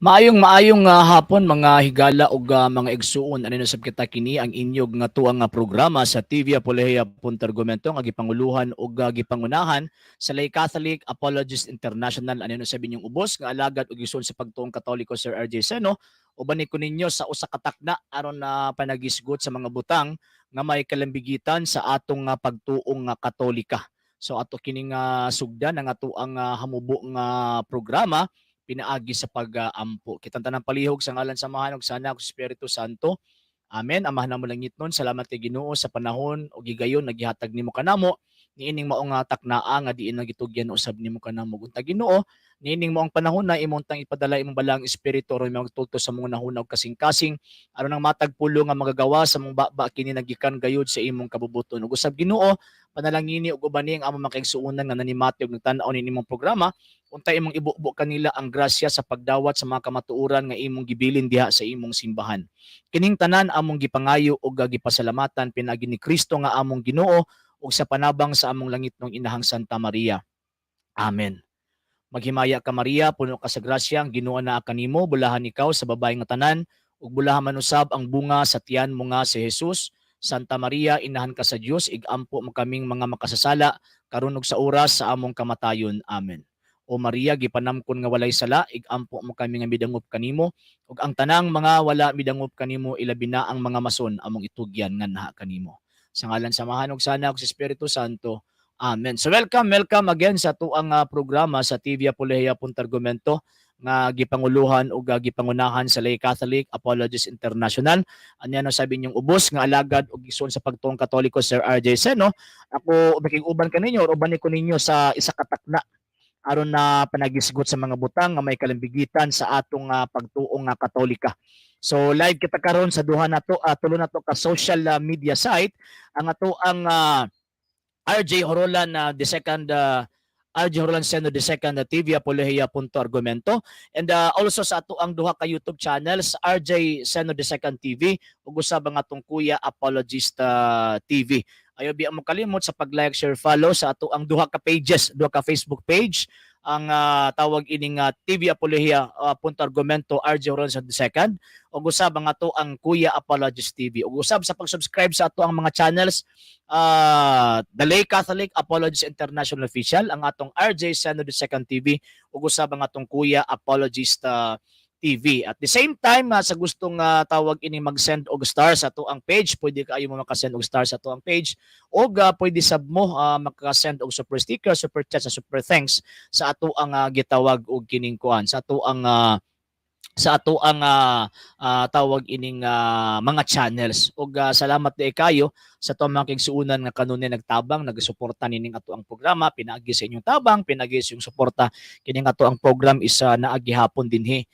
Maayong maayong hapon, mga higala ug mga igsuon. Ano sab kita, kini ang inyog nga tuang nga programa sa TV Apologia Argumento nga gipanguluhan ug gipangunahan sa Lay Catholic Apologist International. Ano sab inyong ubos nga alagad ug igsuon sa pagtuong Katoliko, Sir RJ Seno, uban ni ko ninyo sa usa ka takna aron na panagisgot sa mga butang nga may kalambigitan sa atong nga pagtuong nga Katolika. So ato kining sugdan ang atoang hamubo nga programa pinaagi sa pag-ampo. Kitang tanang palihog sa ngalan sa Amahan ug sa Anak ug sa Espiritu Santo. Amen. Amahan namo langitnon, salamat kay Ginoo sa panahon ug higayon nagihatag nimo kanamo niining mao nga taknaa nga diin nagitugyan usab nimo kanamo. Unta Ginoo, niining maong panahon na imong tang ipadala imong Balaang Espiritu aron magtulto sa mga hunahuna ug kasing-kasing aron ang matag pulo nga magagawa sa mong baba kini nagikan gayud sa imong kabubuton. Ug usab Ginoo, panalangini ug ubani ang among makaigsuonan nga nanimati ug nagtan-aw ni imong programa, unta imong ibubo kanila ang grasya sa pagdawat sa mga kamatuoran nga imong gibilin diha sa imong simbahan. Kining tanan among gipangayo ug gipasalamatan pinaagi ni Kristo nga among Ginoo ug sa panabang sa among langitnong inahang Santa Maria. Amen. Maghimaya ka, Maria, puno ka sa grasya, ang Ginoo naa kanimo, bulahan ikaw sa babae nga tanan, ug bulahan man usab ang bunga sa tiyan mo nga si Jesus. Santa Maria, inahan ka sa Dios, igampo mo kaming mga makasasala, karon ug sa oras sa among kamatayon. Amen. O Maria, gipanamkon nga walay sala, igampo mo kami nga midangop kanimo, ug ang tanang mga wala midangop kanimo, ilabi na ang mga mason, among itugyan nga naa kanimo. Sa ngalan sa Amahan ug sa Anak ug sa Espiritu Santo. Amen. So welcome, welcome again sa tuang programa sa TV Apologia Argumento nga gipanguluhan ug gipangunahan sa Lay Catholic Apologists International. Anya no sabi ninyong ubos nga alagad ug igsoon sa pagtuong Katoliko, Sir RJ Seno. Ako makig-uban kaninyo or uban ko ninyo sa isa ka takna aron na panagisgot sa mga butang nga may kalambigitan sa atong pagtuong nga Katolika. So live kita karon sa duha nato, tulo nato ka social media site: ang ato ang RJ Horolan na the second, RJ Horolan Seno the second, TV Apologia punto argumento, and also sa ato ang duha ka YouTube channels, RJ Seno the second TV ug usab ang atong Kuya Apologist TV. Ayo biya mo kalimot sa pag-like, share, follow sa ato ang duha ka pages, duha ka Facebook page, ang tawag ining TV Apologia punto argumento RJ Horolan Seno the second ug usab ang ato ang Kuya Apologist TV. Ug usab sa pag-subscribe sa ato ang mga channels, The Lay Catholic Apologist International Official, ang atong RJ Seno the Second TV, ug usab ang atong Kuya Apologist TV. At the same time, sa gustong tawag ini mag-send og stars sa ato ang page, pwede kaayo mo makasend og stars sa ato ang page og pwede sab mo makasend og super sticker, super chat, sa super thanks sa ato ang gitawag og kining kuan sa ato ang tawag ining mga channels. Ug salamat di kayo sa ato mga kaigsuonan nga kanunay nagtabang, nagsuporta nining ato ang programa. Pinaagi sa inyong tabang, pinaagi sa inyong suporta, kining ato ang program is naa gihapon dinhi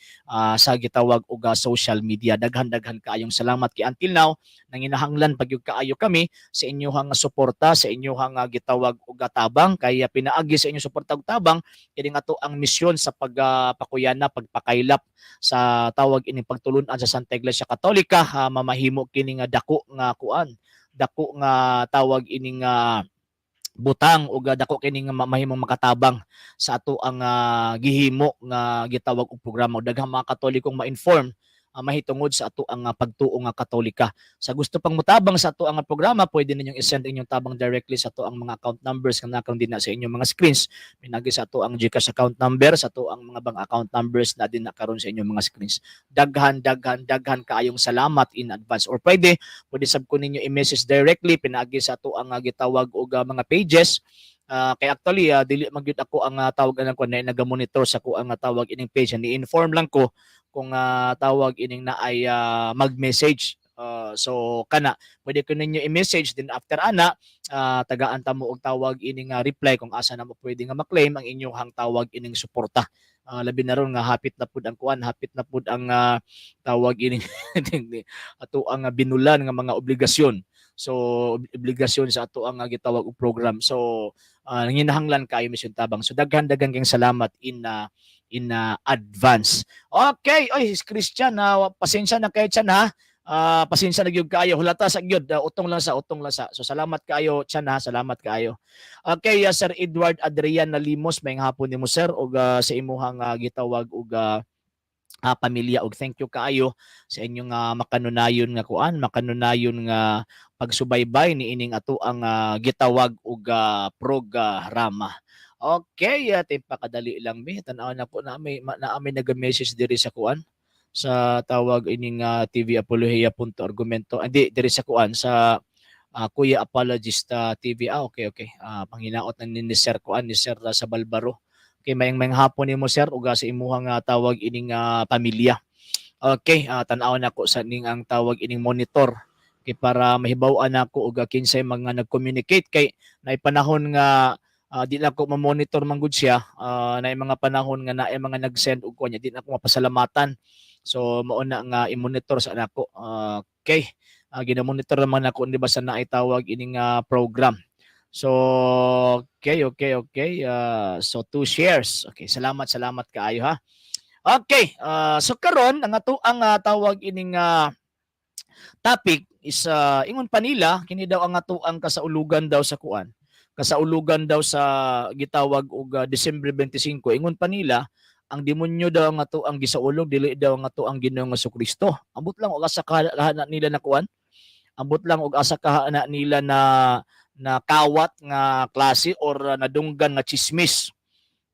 sa gitawag og social media. Daghan-daghan kaayong salamat kay until now nanginahanglan pag gyud kaayo kami sa inyong suporta, sa inyong gitawag og tabang, kay pinaagi sa inyong suporta ug tabang, kining ato ang misyon sa pagpakuyana, pagpakaylap sa tawag ining pagtulunan sa Santa Iglesia Katolika, mamahimo kini nga dako nga kuan, dako nga tawag ining butang ug dako kini nga mahimong makatabang sa ato ang gihimo nga gitawag og programa ug daghang mga Katolikong ma-inform mahitungod sa ato ang pagtuo nga Katolika. Sa gusto pang mutabang sa ato ang programa, pwede ninyong i-send inyong tabang directly sa ato ang mga account numbers nga nakaroon din na sa inyong mga screens. Pinaagi sa ato ang GCash account number, sa ato ang mga bank account numbers na din nakaroon sa inyong mga screens. Daghan, daghan, daghan kaayong salamat in advance. Or pwede, pwede sab ko ninyo i-message directly pinaagi sa ato ang gitawag og mga pages. Kay actually dili man gyud ako ang tawag anang kuan na naga-monitor sa ko ang tawag ining page. Ni-inform lang ko kung tawag ining na ay mag-message. So kana pwede ko ninyo i-message din, after ana tagaan ta mo og tawag ining reply kung asa na mo pwede nga ma-claim ang inyong tawag ining suporta. Labi na ron nga hapit na pud ang kuan, hapit na pud ang tawag ining ato ang binulan nga mga obligasyon. So obligasyon sa ato ang gitawag og program. So nanginahanglan kaayo misyon tabang. So daghan daghan kayong salamat in advance. Okay, oy, Christian, pasensya na kayo chan ha. Pasensya na gyud kaayo, hulata sa gyud, utong lang sa, utong lang sa. So salamat kaayo chan ha, salamat kaayo. Okay, Sir Edward Adrian Nalimos, may hapon nimo, sir, ug sa imuhang gitawag og Pamilya og thank you kaayo sa inyong makanunayon nga kuan, makanunayon nga pagsubaybay niining ato ang gitawag og programa. Okay, pakadali lang mi tan-aw na po na may na may nag-message diri sa kuan, sa tawag ining TV Apologia punto argumento. Hindi diri sa kuan, sa Kuya Apologista TV. Ah, okay. Panghinaot na ni Sir kuan, ni Sir sa Balbaro. Okay, mayang mayang hapon nimo, sir, ug sa imuha nga tawag ining pamilya. Okay, tan-aw nako sa ning ang tawag ining monitor kay para mahibaw-an nako og kinsay mga nag-communicate, kay naay panahon nga di na ko ma-monitor man gud siya, naay mga panahon nga naay mga nag-send og kuan, di na ko mapasalamatan. So mao na nga i-monitor sa nako. Okay. Gina-monitor naman nako, di ba, sa naay tawag ining program. So, okay. So two shares. Okay, salamat, salamat kaayo ha. Okay, so karon ang ato ang tawag ining topic is ingon pa nila kini daw ang ato ang kasaulugan daw sa kuan. Kasaulugan daw sa gitawag og December 25. Ingon pa nila ang demonyo daw ang ato ang gisaulog, dili daw ang ato ang Ginoong Kristo. Ambot lang og asa kahana nila na kuan. Ambot lang og asa kahana nila na na kawat nga klase or nadunggan nga chismis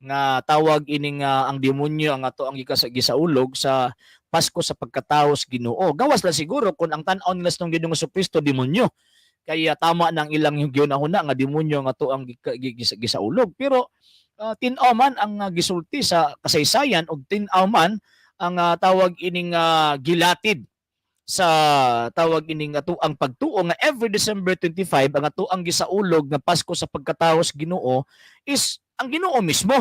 nga tawag ining ang demonyo ang ato ang gisaulog sa Pasko sa pagkatao sa Ginoo. Gawas lang siguro kung ang tan-aw nila sa Ginoong Kristo demonyo. Kaya tama nang ilang yung gihuna nga demonyo ang ato ang gisaulog. Pero tin-aw man ang gisulti sa kasaysayan ug tin-aw man ang tawag ining gilatid sa tawag ining ato ang pagtuo nga every December 25 ang ato ang gisaulog nga Pasko sa pagkatao sa Ginoo is ang Ginoo mismo.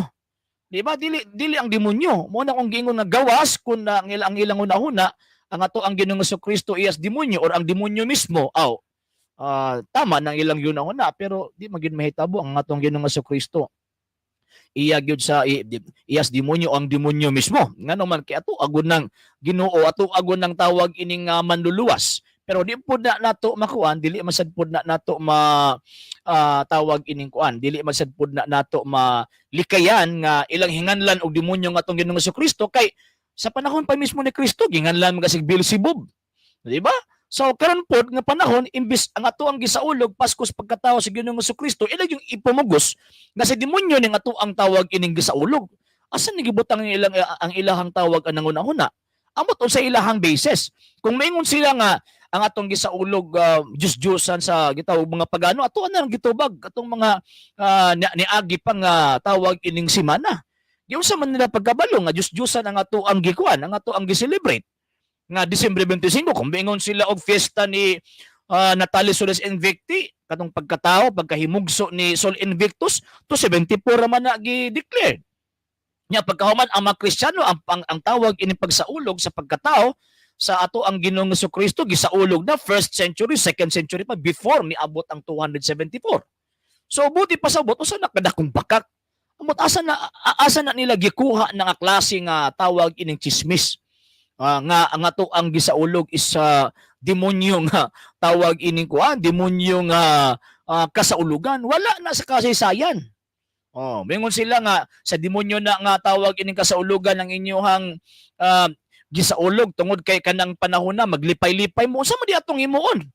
Di ba? Dili dili ang demonyo. Mo na kung giingon nga gawas kun na ang ilang hunahuna ang ato ang Ginoong Kristo iyas demonyo or ang demonyo mismo. Aw, tama nang ilang hunahuna, pero di man gyud mahitabo ang atong Ginoong Kristo iya gyud sa iyas demonyo o ang demonyo mismo. Ngano man kay ato agon ng Ginoo, ato agon ng tawag ining manluluwas. Pero di pud na nato makuan, dili man sad pud na nato ma tawag ining kuan, dili man sad pud na nato malikayan nga ilang hinganlan og demonyo nga atong Ginoong Kristo, kay sa panahon pa mismo ni Kristo ginganlan man kasig Beelzebub. Di ba? So karon pod nga panahon, imbis ang ato ang gisaulog Pasko sa pagkatao sa Ginoong Kristo, ilang yung ipumugos nga sa demonyo ning ato ang tawag ining gisaulog. Asa ni gibutang ang ilahang tawag ang nanguna-huna? Amot sa ilahang basis. Kung maingon sila nga ang atong gisaulog Diyos-Diyosan sa gitawag mga pagano, ato na lang gitubag atong mga niagi pa nga tawag ining simana. Giunsa man nila pagkabalo nga Diyos-Diyosan ang ato ang gikuan, ang ato ang gi-celebrate nga December 25? Kung bingon sila og fiesta ni Natalis Solis Invicti, katong pagkatao, pagkahimugso ni Sol Invictus, to 74 man na gi-declare. Nya pagkahuman ang mga Kristiyano ang tawag ini pagsaulog sa pagkatao sa ato ang Ginoong Kristo gisaulog na first century, second century pa, before niabot ang 274. So buti pa sa bot usa na kadakong bakak. Amot asa na nila gikuha na nga klase nga tawag ining chismis nga ang ato ang gisaulog is sa demonyo nga tawag ining kuan, demonyo nga kasaulugan? Wala na sa kasaysayan. Oh, mingon sila nga sa demonyo na nga tawag ining kasaulugan ang inyuhang gisaulog tungod kay kanang panahon na maglipay-lipay mo. Unsa man di atong himuon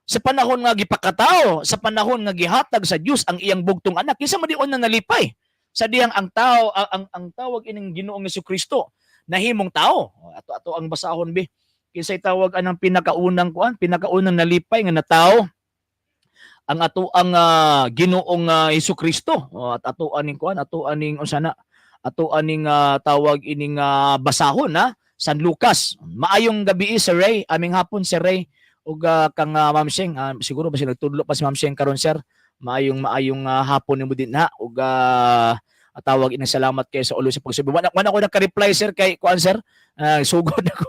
sa panahon nga gipakatao, sa panahon nga gihatag sa Dios ang iyang bugtong anak? Kinsa man di na nalipay sa diyang ang tao ang tawag ining Ginoong Kristo nahimong tao? Ato ato ang basahon bi. Kinsay tawag anang pinakaunang kuan, pinakaunang nalipay nga natao? Ang ato ang Ginoong Hesus Kristo. At ato aning kuan, ato aning unsa na? Ato aning tawag ining basahon ha. San Lucas. Maayong gabi, Sir Ray, aming hapon, Sir Ray, ug kang Ma'am Sheng, siguro ba nagtudlo pa si Ma'am Sheng karon, sir. Maayong maayong hapon nimo din ha ug tawag ining salamat kay sa ulo sa pagsubi. Wala ko naka-reply, sir, kay kuan, sir. Sugod ako.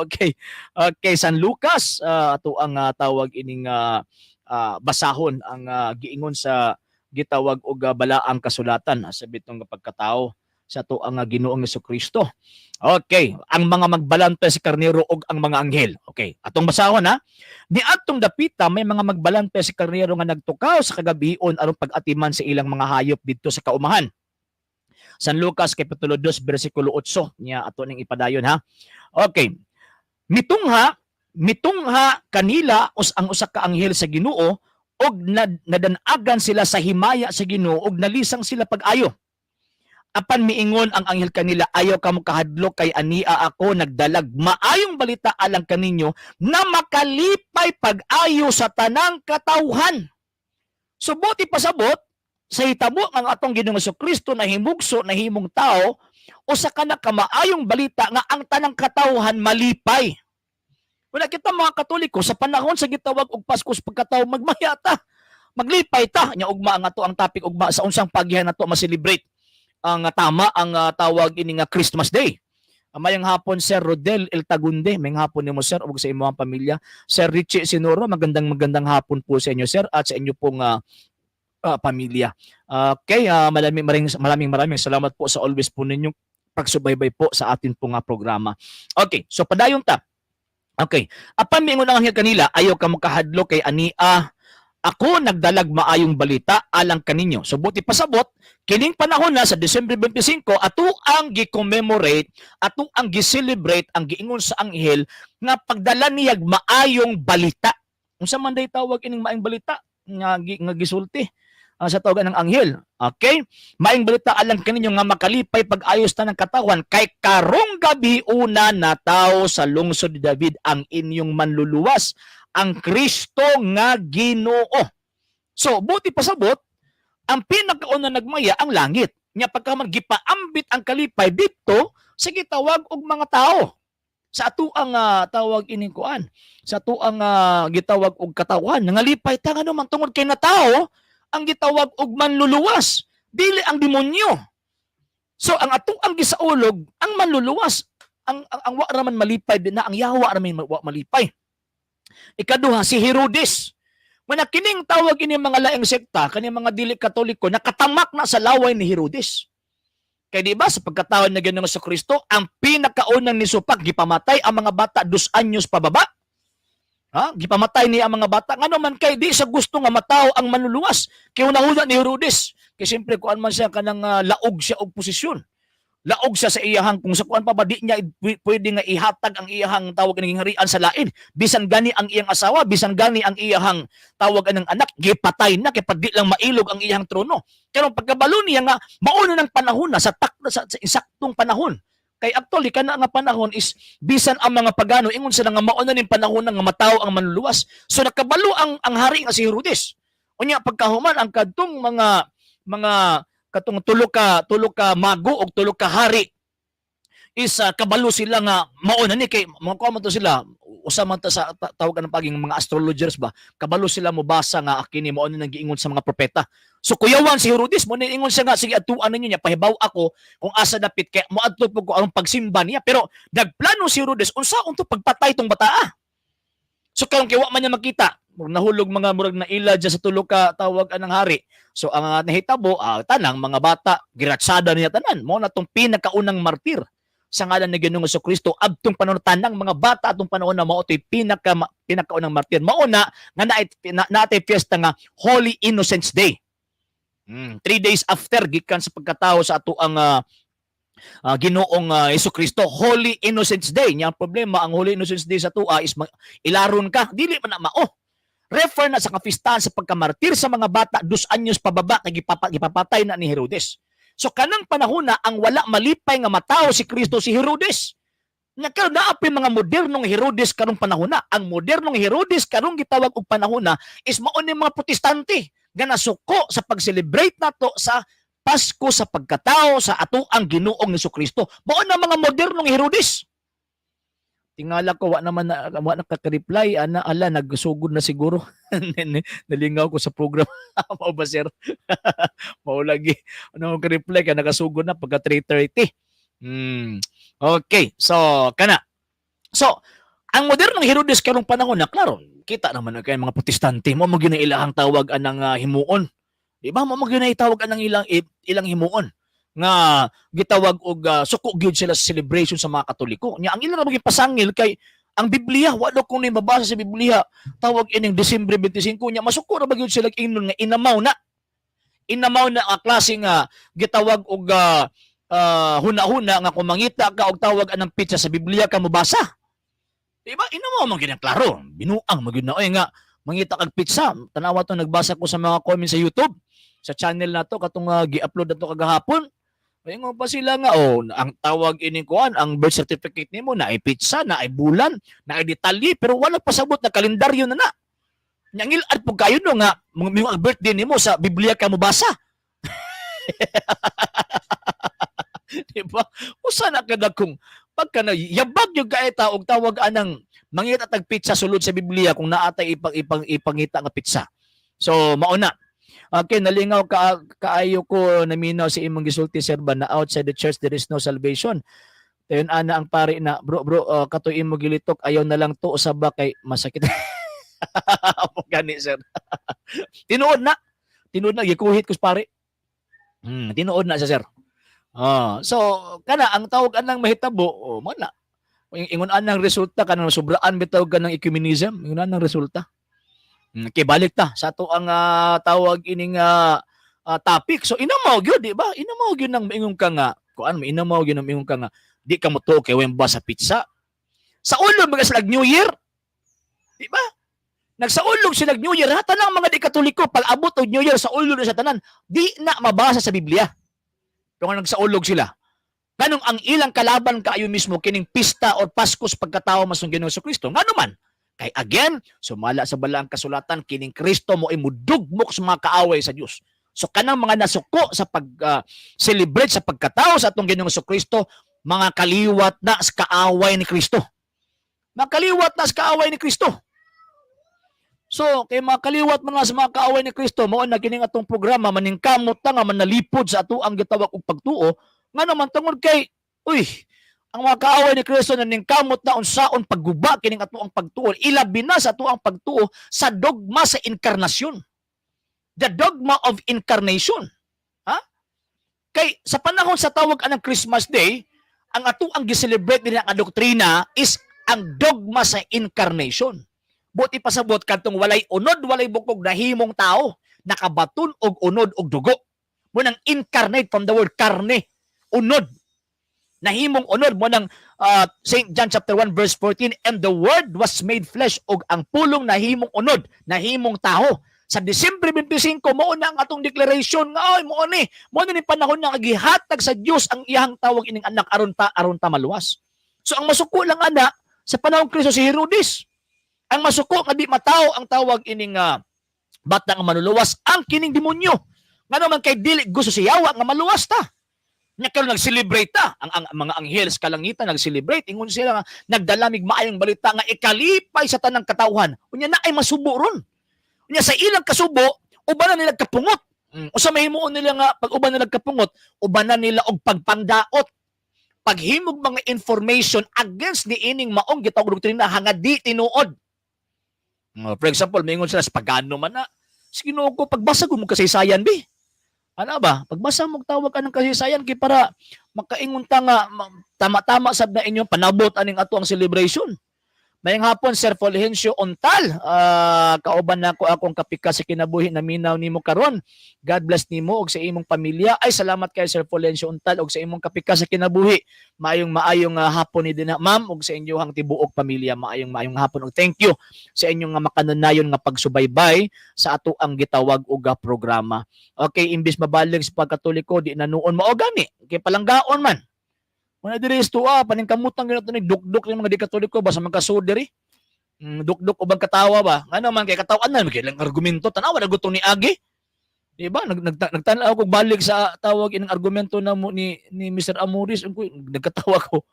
Okay. Okay, San Lucas, ato ang tawag ining basahon ang giingon sa gitawag og balaang kasulatan sa bitong pagkatao sa ato ang Ginoong Kristo. Okay, ang mga magbalantay sa karnero ug ang mga anghel. Okay, atong basahon ha. Niadtong dapita may mga magbalantay sa karnero nga nagtukaw sa kagabion aron pag-atiman sa ilang mga hayop didto sa kaumahan. San Lucas kapitulo 2 bersikulo 8 nya ato ning ipadayon, ha. Okay. Mitungha kanila us ang usa ka anghel sa Ginoo og nadanagan sila sa himaya sa Ginoo og nalisang sila pag-ayo. Apan miingon ang anghel kanila, "Ayaw kamo kahadlok kay ania ako nagdalag maayong balita alang kaninyo na makalipay pag-ayo sa tanang katawhan." So buot pasabot, sa hitabo ang atong Ginoong Kristo na himugso, na himong tao, usa ka na kamaayong balita nga ang tanang katawhan malipay. Wala kita mga Katoliko sa panahon sa gitawag og Pasko sa pagkatao, magmaya ta. Maglipay ta nya ugma ang ato ang topic ugma sa unsang pagihan nato ma-celebrate ang tama ang tawag ini nga Christmas Day. Mayang hapon, Sir Rodel El Tagunde, mayang hapon nimo, sir, ug sa imong pamilya. Sir Richie Sinoro, magandang magandang hapon po sa inyo, sir, at sa inyo pong pamilya. Okay, maraming maraming maraming maraming salamat po sa always po ninyong pagsubaybay po sa atin pong programa. Okay, so padayon ta. Okay, apan miingon ang anghel kanila, "Ayaw kamo kahadlok kay ania ako nagdalag maayong balita alang kaninyo." So buot pasabot, kining panahon na sa December 25, ato ang gi-commemorate, ato ang gi-celebrate ang giingon sa anghel nga pagdala niyag maayong balita. Unsa man day tawag ining maayong balita nga gisulti sa tawagan ng anghel? Okay? "Maayong balita alang kaninyo nga makalipay pag-ayos tanang katawan kay karong gabi una natawo sa lungsod ni David ang inyong manluluwas, ang Kristo nga Ginoo." So, buot pasabot, ang pinakauna nagmaya ang langit. Nya pagkaman gipaambit ang kalipay dito sa gitawag og mga tao. Sa ato ang tawag ining kuan, sa ato ang gitawag og katawan, nangalipay ta ngano man tungod kay natawo ang gitawag og manluluwas, dili ang demonyo. So ang ato ang gisaulog ang manluluwas, ang wa raman malipay din na ang yawa raman wa malipay. Ikaduha, si Herodes. Mana kining tawag ini mga laing sekta, kani mga dili Katoliko, nakatamak na sa laway ni Herodes. Kay di ba sa pagkatao na Ginoong Kristo, ang pinakaunang nisupak, gipamatay ang mga bata 2 anyos pababa. Ha? Gipamatay niya ang mga bata. Ngano man kay di sa gusto nga matawo ang manluluwas. Kay unahuna ni Herodes. Kay siyempre kuan man siya kanang laog siya og posisyon. Laog siya sa iyahang kung sa kuan pa ba di niya pwede nga ihatag ang iyahang tawag ng harian sa lain. Bisan gani ang iyang asawa, bisan gani ang iyahang tawag ng anak, gipatay na kay pag di lang mailog ang iyang trono. Pero pagkabalo niya nga mauna ng panahon na sa tak sa insaktong panahon. Kay actually kana nga panahon is bisan ang mga pagano ingon sila nga mauna ning panahon na nga matawo ang manluluwas. So nakabalo ang hari nga si Herodes. Unya pagkahuman ang kadtong mga katong tulo ka mago og tulo ka hari is kabalo sila nga mauna ni kay mga kuha man to sila, usa man ta sa tawag ng paging mga astrologers ba, kabalo sila mobasa nga kini mao ni nang giingon sa mga propeta. So kuyawan si Herodes mo ingon siya nga, "Sige, atuan ninyo niya, pahibaw ako kung asa dapit kay moadto po ko aron pagsimba niya." Pero nagplano si Herodes unsa unto pagpatay tong bataa. So karon kay wa man niya makita, murag nahulog mga murag na ila dyan sa tulo ka tawag anang hari. So ang nahitabo, tanang mga bata giratsada niya tanan. Mao na tong pinakaunang martir sa ngalan ni Ginoong Kristo abtong panahon, tanang mga bata atong panahon na mao to'y pinakaunang martir. Mao na nga naatay fiesta nga Holy Innocents Day. 3 days after gikan sa pagkatao sa ato ang Ginoong Kristo, Holy Innocents Day. Nya ang problema, ang Holy Innocents Day sa tua is ilaron ka, dili man na mao. Refer na sa kapistahan sa pagkamartir sa mga bata 2 anyos pababa kay gipapatay na ni Herodes. So kanang panahon na ang wala malipay nga matawo si Kristo si Herodes. Nga karon naa po'y mga modernong Herodes karong panahon na. Ang modernong Herodes karong gitawag og panahon na is mao ni mga Protestante nga nasuko sa pag-celebrate nato sa Pasko sa pagkatao sa ato ang Ginoong Kristo. Mao na mga modernong Herodes. Tingala ko wa naman na wa nakaka-reply ana, ala, nagsugod na siguro. Nalingaw ko sa program. Mao ba, sir? Mao lagi. Ano ka reply ka nakasugod na pagka 3:30. Okay, so kana. So, ang modernong Herodes karong panahon na klaro, kita naman na kay mga Protestante mo mo gyud ilahang tawag anang himuon. Di ba? Mo gyud itawag anang ilang himuon nga gitawag og suko gyud sila sa celebration sa mga Katoliko. Nya ang ilang ra maging pasangil kay ang Biblia, wa daw kung mabasa sa Biblia tawag ining Disyembre 25. Nya masuko ra ba gyud sila ingnon nga inamaw na ang klase nga gitawag og huna-huna nga kung mangita ka og tawag anang petsa sa Biblia ka mobasa. Di ba? Ina mo man gyud ang klaro. Binuang man gyud na oy nga mangita kag petsa. Tanawa to, nagbasa ko sa mga comments sa YouTube sa channel nato katong gi-upload nato kagahapon. Ingon pa sila nga, oh, ang tawag ining kuan, ang birth certificate nimo na ay petsa, na ay bulan, na ay detalye, pero wala pasabot na kalendaryo na na. Nyangil-ad po kayo no nga ang birthday nimo sa Biblia ka mobasa. Di ba? Usa na kada kung pagka na yabag yung kaeta og tawag anang mangita tag petsa sulod sa Biblia kung naatay ipang ipang ipangita nga petsa. So mao na. Okay, nalingaw ka kaayo ko naminaw sa imong gisulti, sir, ba na outside the church there is no salvation. Tayon ana ang pari na bro bro, katoy imo gilitok, ayaw na lang to usab ba kay masakit. Amo gani, sir. Tinuod na. Tinuod na gikuhit ko sa pari. Tinuod na siya, sir. Ah, so kana ang tawag anang mahitabo, oh, mo na. Ingon anang resulta kanang sobraan bitaw ka ng ecumenism, ingon anang resulta. Okay, balik ta sa ato ang tawag ining topic. So inamaw gyud, di ba? Inamaw gyud nang maingon ka nga, kuan mo inamaw gyud nang maingon ka nga di ka motuo kay ba sa petsa. Sa ulog mga sila New Year. Di ba? Nagsaulog sila New Year, ha tanang mga di Katoliko pag abot og New Year sa ulog na sa tanan, di na mabasa sa Biblia. Pero nga nagsaulog sila. Ganong ang ilang kalaban kaayo mismo kining pista or Pasko sa pagkatao mas ng Ginoong Kristo. Ngano man? Kay again, sumala sa balaang kasulatan kining Kristo mo ay mudugmok sa mga kaaway sa Dios. So kanang mga nasuko sa pag celebrate sa pagkatao sa atong Ginoong Kristo, mga kaliwat na sa kaaway ni Kristo. Mga kaliwat na sa kaaway ni Kristo. So, kay mga kaliwat man na sa mga kaaway ni Kristo, mao na kining atong programa maningkamot ta nga manalipod sa ato ang gitawag og pagtuo, ngano man tungod kay uy, ang mga kaaway ni Kristo na ningkamot na unsaon pagguba kining ato ang pagtuo, ilabi na sa ato ang pagtuo sa dogma sa inkarnasyon. The dogma of incarnation. Ha? Kay sa panahon sa tawag anang Christmas Day, ang ato ang gi-celebrate nila ang doktrina is ang dogma sa incarnation. Buti pasabot kadtong walay unod, walay bukog nahimong tao, nakabaton og unod og dugo. Mo nang incarnate from the word carne, unod. Nahimong unod mo nang St. John chapter 1 verse 14, "And the Word was made flesh," og ang pulong nahimong unod, nahimong tao. Sa Disyembre 25 mao na ang atong declaration nga oy mao ni panahon nga gihatag sa Dios ang iyang tawag ining anak aron ta maluwas. So ang masuko lang ana sa panahon Kristo si Herodes. Ang masuko nga di matao ang tawag ining bata nga manuluwas ang kining demonyo. Ngano man kay dili gusto si yawa nga maluwas ta. Nya karon nag-celebrate ta. Ang mga anghel sa kalangitan nag-celebrate. Ingon sila nga nagdalamig maayong balita nga ikalipay sa tanang katawhan. Unya na ay masubo ron. Unya sa ilang kasubo, uban na nila kapungot. Usa mahimuon nila nga pag uban nila kapungot, uban na nila og pagpangdaot, paghimog mga information against ni ining maong gitawag doktrina hangad di tinuod. For example, maingon sila sa pagano man na. Sige Ginoo ko, pagbasa ko mo kasaysayan bi. Ano ba? Pagbasa mo tawag ka ng kasaysayan kay para makaingon ta nga tama-tama sab na inyong panabot aning ato ang celebration. Mayang hapon, Sir Fulgencio Ontal. Kauban na ko akong kapika sa kinabuhi na minaw nimo karon. God bless nimo og sa imong pamilya. Ay, salamat kay Sir Fulgencio Ontal og sa imong kapika sa kinabuhi. Maayong maayong hapon ni dinha, ma'am, og sa inyong tibuok pamilya. Maayong maayong hapon og thank you sa inyong nga makanunayon nga pagsubaybay sa ato ang gitawag og programa. Okay, imbis mabalik sa pagkatoliko di na nuon, mao gani. Kay palanggaon man. Muna diri sa tuwa, paningkamutang ginato ni dukduk ng mga di Katoliko basta magkasud diri. Dukduk ubang katawa ba? Ngano man kay katawan na may lang argumento, tanawa na gutong ni Agi. Di ba? Nagtan-aw ko balik sa tawag ining argumento na mo ni Mr. Amoris, nagkatawa ko.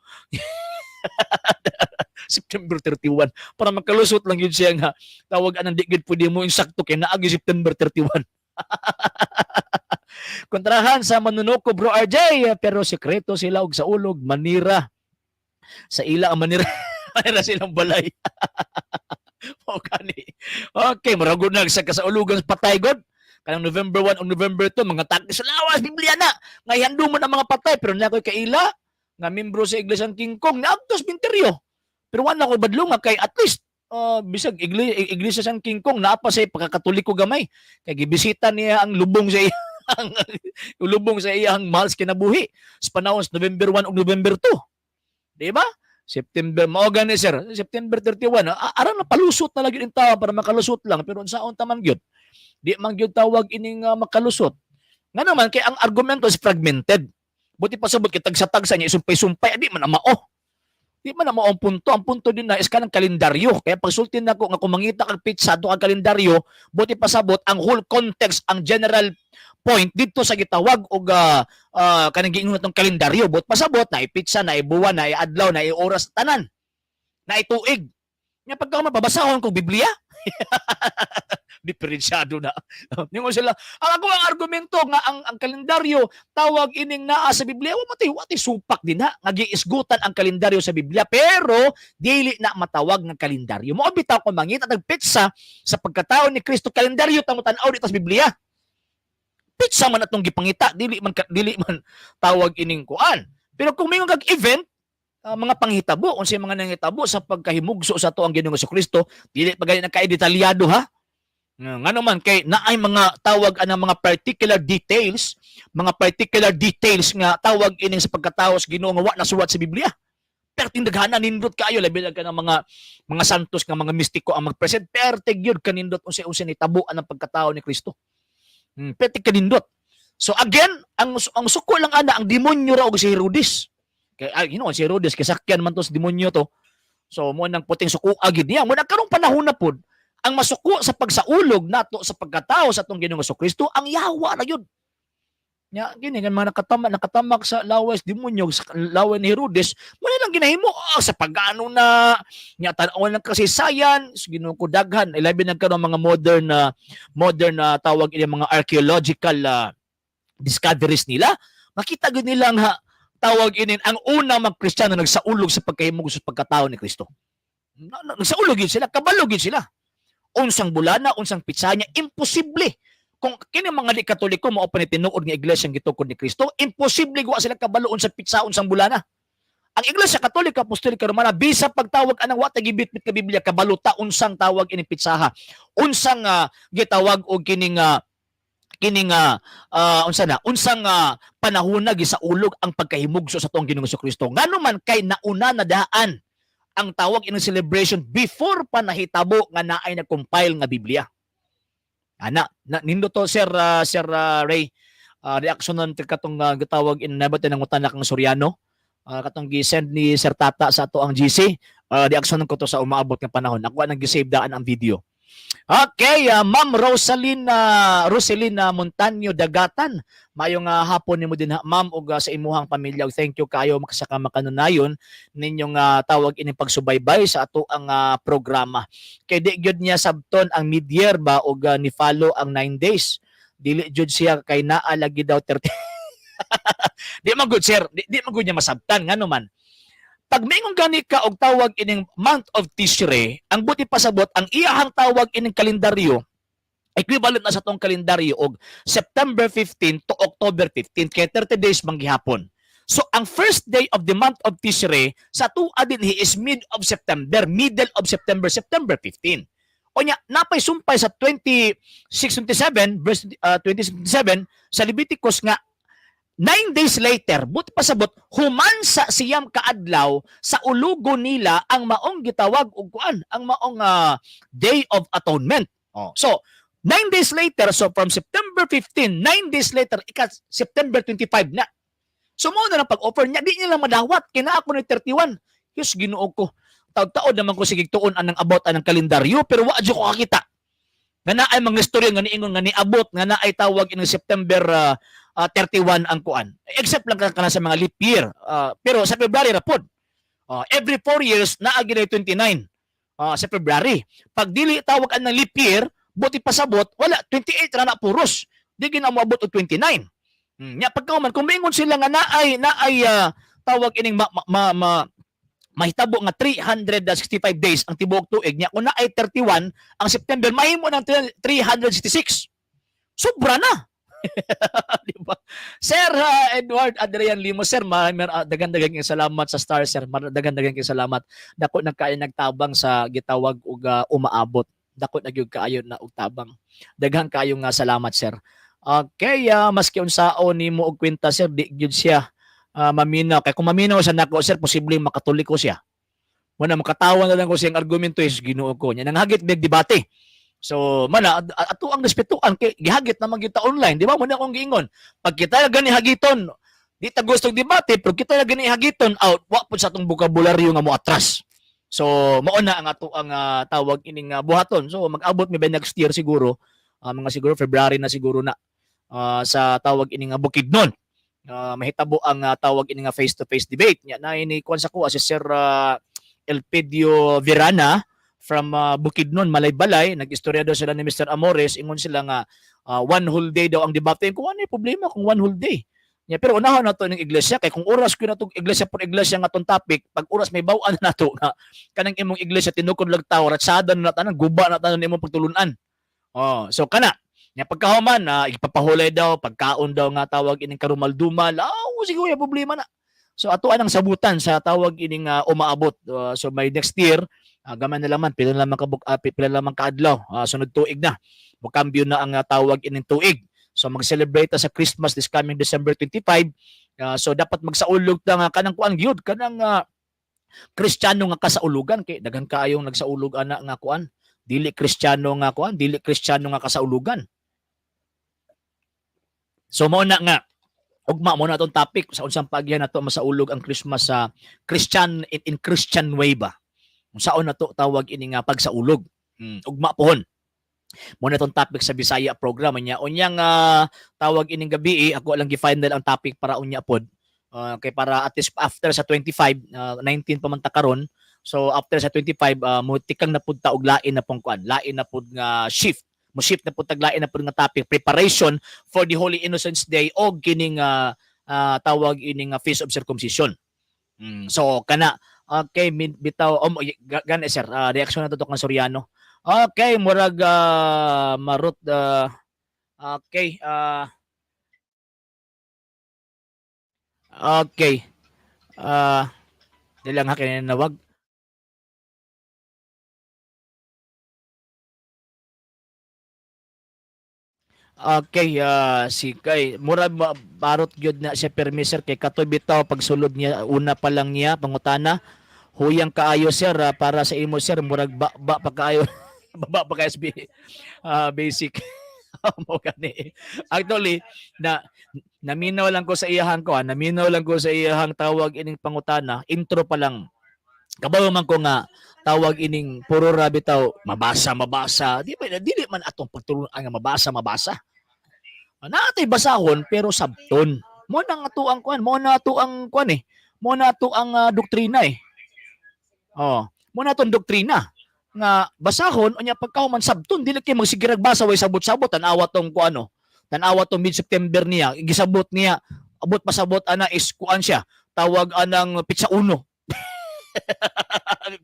September 31 para makalusot lang yun siya nga tawag anang di gid pwede mo insakto kay naagi September 31. Kontrahan sa manunuko, bro RJ, pero sekreto sila og sa ulog manira sa ila ang manira manira silang balay. O gani. Okay, murag na sa kasaulugan sa patay god. Kanang November 1 o November 2, mga taki sa lawas, Biblia na. Ngayon mo na mga patay, pero na ako'y kaila nga membro sa Iglesia ng King Kong, naagtos minteryo. Pero wala ko badlong nga kay at least bisag iglesia sang King Kong naa pa sa pagkakatoliko gamay. Kay gibisita niya ang lubong sa iya. Lubong sa iyang mahal sa kinabuhi sa panahon sa November 1 ug November 2. Di ba? September, mao gani, sir, September 31, aran na palusot na lagi yung tao para makalusot lang, pero unsaon ta man gyud? Di man gyud tawag ining makalusot. Nga naman kay ang argumento is fragmented. Buti pa sabot kay tagsa-tagsa niya isumpay-sumpay, di man na mao. Di man na mao ang punto. Ang punto din na is kanang kalendaryo. Kaya pagsulti nako nga kung mangita kag petsa do ang kalendaryo, buti pa sabot ang whole context, ang general point dito sa gitawag og kanang giingon natong kalendaryo. But pasabot na petsa, na buwan, na adlaw, na oras, tanan. Na tuig. Nya pagka mababasahon kog Biblia, diferensyado na. Ningon sila, ang ako ang argumento nga ang kalendaryo tawag ining naa sa Biblia, wa mati wa ti supak din ha nga giisgutan ang kalendaryo sa Biblia, pero dili na matawag nga kalendaryo. Mao bitaw kung mangita tag petsa sa pagkatao ni Kristo, kalendaryo ta mo tan-aw dito sa Biblia. Petsa man atong gipangita, dili man tawag ining kuan. Pero kung mingon kag event, mga panghitabo, unsay mga nangitabo sa pagkahimugso sa ato ang Ginoong Kristo, dili pa gani nagka-detalyado ha. Nga naman kay naay mga tawag anang mga particular details nga tawag ining sa pagkatao sa Ginoo nga wa nasuwat sa Biblia. Pero tindaghanan nindot kaayo, labi na ka ng mga santos nga mga mistiko ang magpresent, perte gyud kanindot unsay-unsay nitabo ang pagkatao ni Kristo. Perte kanindot. So again, ang suko lang ana ang demonyo ra og si Herodes. Kay ay, si Herodes kay sakyan man to sa demonyo to. So mo nang puting suko agid niya. Mo na karong panahon na pod ang masuko sa pagsaulog nato sa pagkatao sa atong Ginoong Kristo ang yawa na yun. Nya gini nga mga nakatamak sa laway demonyo, sa laway ni Herodes, mo na lang ginahimo sa pagano na nya tan-aw ng kasaysayan sa Ginoo ko daghan, ilabi na karon mga modern na tawag ini mga archaeological discoveries nila, makita gyud nila nga tawag inin ang unang mga Kristiyano nagsaulog sa pagkahimog sa pagkatao ni Kristo. Nagsaulog yun sila, kabalo gyud sila. Unsang bulana, unsang pitsa niya, imposible. Kung kini mga di Katoliko mao pa ni tinuod nga iglesia ang gitukod ni Kristo, imposible wa sila kabalo unsang pitsa, unsang bulana. Ang Iglesia Katolika Apostolika Romana bisa pagtawag anang wa ta gibitbit ka Biblia, kabalo ta unsang tawag ining pitsaha. Unsang gitawag og kining unsa na unsang panahon na gisaulog ang pagkahimugso sa atong Ginoong Kristo. Ngano man kay nauna na daan ang tawag ining celebration before pa nahitabo nga naay nag-compile nga Biblia. Ana, na, nindo to, Sir Ray. Reaction nun katong gitawag in nabot ng utana kang Soriano. Katong gi-send ni Sir Tata sa ato ang GC. Reaction ko to sa umaabot nga panahon. Ako nang gi-save daan ang video. Okay, Ma'am Rosalina Roselina Montaño Dagatan. Mayong hapon nimo din ha, ma'am, ug sa imuhang pamilya. Ug thank you kayo makasaka makanunayon ninyong tawag ining pagsubaybay sa ato ang programa. Kay di gyud niya sabton ang mid-year ba ug ni follow ang 9 days. Dili jud siya kay naa lagi daw 30. Di man good, sir, di man good niya masabtan, ngano man pag maingon gani ka og tawag ining month of Tishri, ang buti pasabot ang iyahang tawag ining kalendaryo equivalent na sa tong kalendaryo og September 15 to October 15, kay 30 days man gihapon. So ang first day of the month of Tishri sa tuwa din he is mid of September, middle of September, September 15. O nya napay sumpay sa 26:27 verse 20:27 sa Leviticus nga 9 days later, but pasabot, human sa 9 kaadlaw sa ulugo nila ang maong gitawag og kuan, ang maong Day of Atonement. Oh. So, 9 days later, so from September 15, 9 days later, ika September 25 na. So mo na lang pag-offer niya, di niya lang madawat. Kina ako ni 31. Diyos Ginoo ko. Taod-taod naman ko sige tuon anang about anang kalendaryo, pero wa jud ko kakita nga naay mga istorya nga niingon nga niabot nga naay tawag in September 31 ang kuan. Except lang ka kana sa mga leap year. Pero sa February ra pod. Every 4 years naa gyud 29 sa February. Pag dili tawag ang leap year, buti pasabot wala, 28 ra na puros. Di gyud na moabot og 29. Nya pagka man kung maingon sila nga naay tawag ining ma, mahitabo nga 365 days ang tibuok tuig nya, kung naay 31 ang September, mahimo ng 366, sobra na. Di ba? Sir Edward Adrian Limo, sir, dagan-dagan kayong salamat sa star, sir. Dagan-dagan kayong salamat. Dako na kaayo nagtabang sa gitawag og umaabot. Dako na gyud kaayo na og tabang. Daghan kaayo nga salamat, sir. Okay, maski unsaon nimo og kwenta, sir, di gyud siya maminaw. Kay kung maminaw siya nako, sir, posibleng Makatoliko siya. Muna makatawa na lang ko siyang argumento is Ginoo ko. Nya nanghagit big debate. So, mana ato ang respetuan kay gihagit naman kita online, di ba? Muna akong giingon. Pag kita gani hagiton, di ta gustong debate, pero kita gani hagiton out, wa pud sa atong bokabularyo nga mo atras. So, mao na ang ato ang tawag ining buhaton. So, mag-abot mi by next year siguro, mga siguro February na siguro na sa tawag ining Bukidnon. Mahitabo ang tawag ini nga face-to-face debate. Nya na ini kuan sa kuha si Sir Elpidio Virana from Bukidnon, Malaybalay, nag-istorya daw sila ni Mr. Amores, ingon sila nga one whole day daw ang debate. Kung ano yung problema kung one whole day? Nya, pero unahon nato ning iglesia kay kung oras ko na iglesia por iglesia nga atong topic, pag oras may baw-an na nato nga kanang imong iglesia tinukod lag tawo, ratsada na tanan, guba na tanan imong pagtulunan. Oh, so kana. Nya pagkahuman na ipapahulay daw, pagkaon daw nga tawag ining karumaldumal, ah, siguro yung problema na. So ato ang sabutan sa tawag ining umaabot. So by next year, gamay na laman, pila na lamang kabuk, pila na lamang kaadlaw, sunod tuig na. Mokambyo na ang tawag ining tuig. So mag-celebrate ta sa Christmas this coming December 25. So dapat magsaulog ta nga kanang kuan gyud, kanang Kristiyano nga kasaulugan kay daghan kaayong nagsaulog ana nga kuan, dili Kristiyano nga kuan, dili Kristiyano nga kasaulugan. So mao na nga ugma mo na atong topic sa unsang paagyan nato masaulog ang Christmas sa Christian in Christian way ba. Unsaon nato tawag ini nga pagsaulog. Ugma pohon. Mo na itong topic sa Bisaya program niya. Unya nga tawag ining gabi eh, ako lang gi-final ang topic para unya pod. Kay para at least after sa 25, 19 pa man ta karon. So after sa 25, mo tikang na pud ta og lain na pong kuan, lain na pud nga shift. Mo shift na pud tag lain na pud nga topic, preparation for the Holy Innocents Day og kining tawag ining Feast of Circumcision. So kana, okay, bitaw gani sir, reaksyon na to kang Soriano. Okay, murag marot okay, okay. Di lang ha kinanawag. Okay, si kay murag barot gyud na siya permi, sir, kay katoy bitaw pagsulod niya una pa lang niya pangutana, huyang kaayo sir, para sa imo sir, murag ba, ba pa kaayo, baba pa kay SB basic mo gani. Actually na naminaw lang ko sa iyahang ko, naminaw lang ko sa iyahang tawag ining pangutana, intro pa lang kabaw man ko nga tawag ining puro ra bitaw mabasa mabasa, di ba? Dili man atong pagtulungan nga mabasa mabasa, natay basahon pero sabton mo na nga ato ang kuan, mo na ato ang kuan eh, mo na ato ang doktrina eh. Oh, mo na atong doktrina nga basahon unya pagkahuman sabton, dili kay magsigirag basa way sabot-sabot. Tan-awa tong kuano, tan-awa tong mid-September niya gisabot niya, abot pasabot ana is kuan siya, tawag anang pitsa uno,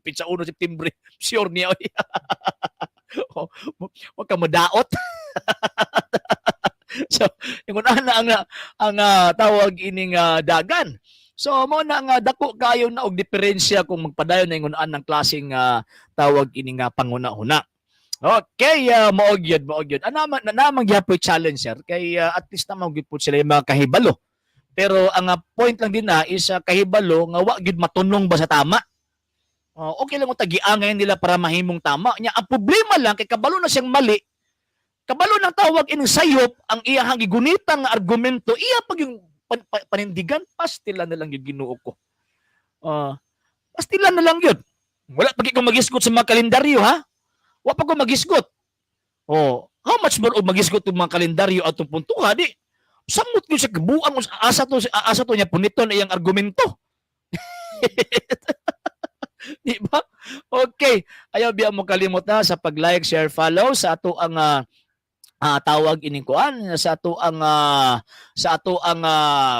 pitsa uno September, sure niya oy. Oh, wag ka madaot. So ingon ana ang tawag ining dagan. So mo na nga dako kayo na og diferensya kung magpadayon na ingon ang klaseng tawag ini nga panguna-una. Okay, mao gyud, mao gyud. Ana man na namang gyapoy challenge, sir, kay at least naman gyud po sila yung mga kahibalo. Pero ang point lang din na is kahibalo nga wa gyud matunong ba sa tama. Okay lang kung tagiangay nila para mahimong tama. Nya ang problema lang kay kabalo na siyang mali. Kabalo ng tawag ining sayop ang iyahang gigunitang nga argumento, iya pag yung panindigan, pastila na lang yung Ginoo ko. Pastila na lang yun. Wala pa ko magisgot sa mga kalendaryo ha. Wa pa ko magisgot. Oh, how much more og magisgot og mga kalendaryo atong puntuha di samot gyud sa kabuang asa to niya puniton iyang argumento. Di ba? Okay. Ayaw biya mo kalimot na sa pag-like, share, follow sa ato ang tawag ining kuan sa ato ang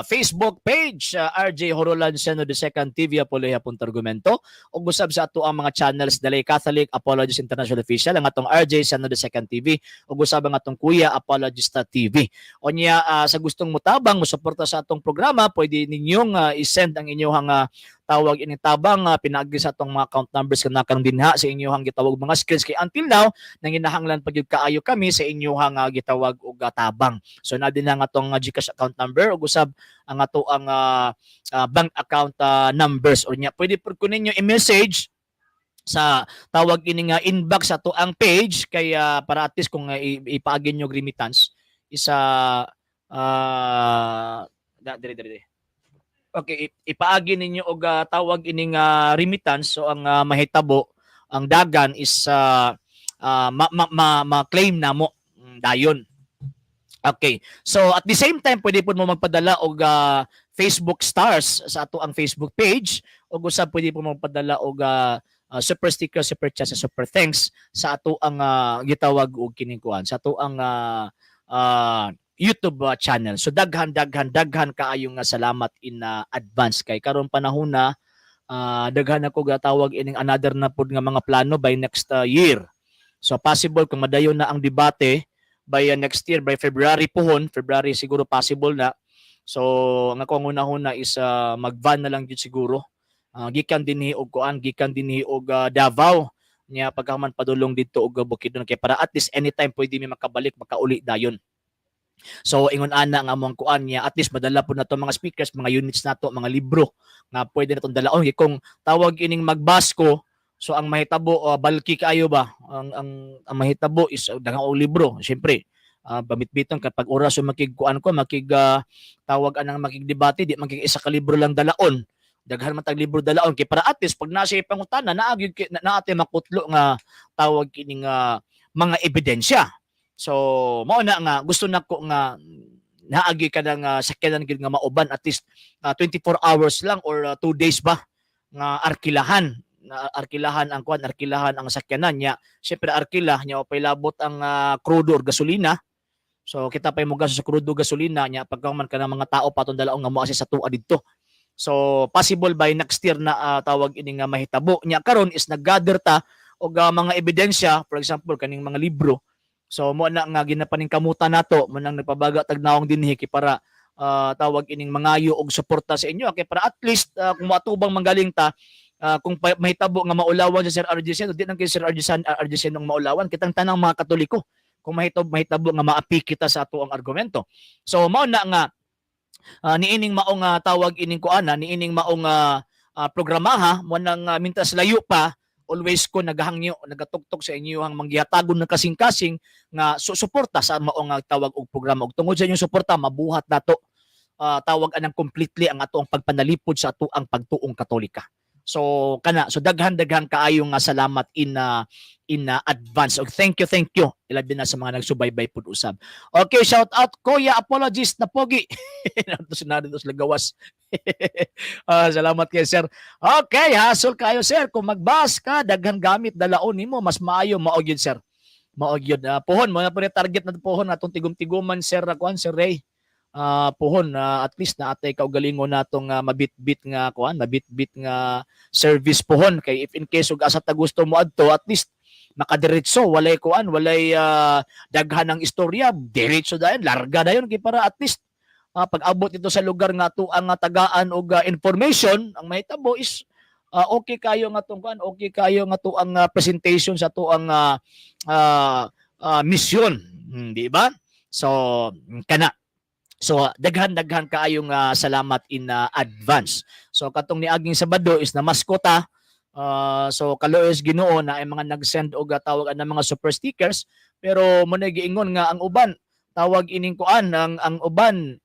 Facebook page, RJ Horolan Seno the Second TV Apoleha Argumento, ug usab sa ato ang mga channels, Dalay Catholic Apologist International Official, ang atong RJ Seno the Second TV, ug usab ang atong Kuya Apologista TV. Unya sa gustong mutabang, musuporta sa atong programa, pwede ninyong i-send ang inyong tawag ini tabang pinaagi sa atong mga account numbers kana karon dinha sa inyong gitawag mga screens, kay until now nanginahanglan pa gyud kaayo kami sa inyong gitawag og tabang. So na din ang atong GCash account number ug usab ang ato ang bank account numbers, or nya pwede pud ko ninyo i-message sa tawag ini nga inbox ato ang page, kay para at least kung ipaagi nyo remittance isa da, diri diri diri. Okay, ipaagi ninyo og tawag ini nga remittance. So ang mahitabo, ang dagan is ma-claim namo dayon. Okay. So at the same time, pwede po mo magpadala og Facebook stars sa ato ang Facebook page ug usab pwede po mo magpadala og super sticker, super chat, sa super thanks sa ato ang gitawag og kining kuan sa ato ang YouTube channel. So daghan, daghan, daghan kaayo nga salamat in advance, kay karon panahon na daghan ako gatawag ining another na pud nga mga plano by next year. So possible kung madayon na ang debate by next year, by February pohon, February siguro possible na. So ang ako ang una-una is mag-van na lang gyud siguro. Gikan dinhi og kuan, gikan dinhi og Davao nya pagkahuman padulong didto og Bukidnon, kay para at least anytime pwede mi makabalik, makauli dayon. So ingon ana nga among kuan niya, at least madala po nato mga speakers, mga units nato, mga libro nga pwede natong dalaon. Kay kung tawag ining magbus ko, so ang mahitabo bulky kaayo ba? Ang mahitabo is daghang og libro, syempre. Bamit-biton kapag oras yung makigkuan ko, makig tawag anang makigdebate, di makig isa ka libro lang dalaon. Daghan man tag libro dalaon kay para at least pag nasa pangutana, naa gyud na, naate makutlo nga tawag kining mga ebidensya. So mao na nga gusto nako nga naagi ka ng sakyanan gyud nga mauban, at least 24 hours lang or 2 days ba nga arkilahan na arkilahan ang kuan, arkilahan ang sakyanan niya. Syempre arkila niya, o labot ang krudo or gasolina. So kita pay mo gasto sa krudo, gasolina niya, pagkaman ka ng mga tao patong dalaong nga mo sa tuwa didto. So possible by next year na tawag ini nga mahitabo niya. Karon is naggather ta og mga ebidensya, for example kaning mga libro. So mo na nga ginapaningkamutan nato, mo nang nagpabaga tag nawong dinhi kay para tawag ining mangayo og suporta sa inyo, kay para at least kung moatubang manggaling ta, kung mahitabo nga maulawan sa Sir RJ Seno, di nang kay Sir RJ San RJ Seno ang maulawan, kitang tanang mga Katoliko kung mahitabo nga maapi kita sa ato ang argumento. So mao na nga niining maong tawag ining kuana, niining maong programaha mo nang mintas layo pa, always ko nagahangyo, nagatugtog sa inyo ang manggihatagon ng kasing-kasing nga suporta sa maong tawag og programa, ug tungod sa inyong suporta mabuhat nato tawag anang completely ang ato ang pagpanalipod sa ato ang pagtuong Katolika. So kana, so daghan daghan kaayo nga salamat in advance. Og thank you, thank you. Ilabi na sa mga nagsubaybay pud usab. Okay, shout out Kuya Apologist na pogi. Nato sinari sa lagawas. Ah, salamat kay sir. Okay, hasol kayo, sir. Kung magbus ka, daghan gamit dalaon nimo, mas maayo, mao gyud, sir. Mao gyud. Pohon mo na po ni target na pohon atong tigom-tiguman, sir, kuan, Sir Ray. Pohon at least na atay kaugalingon natong mabitbit nga kuan, mabitbit nga service pohon, kay if in case ug asa ta gusto mo adto, at least makadiretso, walay kuan, walay daghan ng istorya, diretso dayon, larga dayon, kay para at least pag abot dito sa lugar nga ato ang tagaan og information, ang mahitabo is okay kayo nga tong kuan, okay kayo nga to ang presentation sa to ang mission. Di ba? So kana. So daghan daghan kaayong salamat in advance. So katong niaging Sabado is na maskota. So kaluoy Ginoo na ay mga nag-send og tawag ang mga super stickers, pero mo na giingon nga ang uban tawag ining kuan, ang uban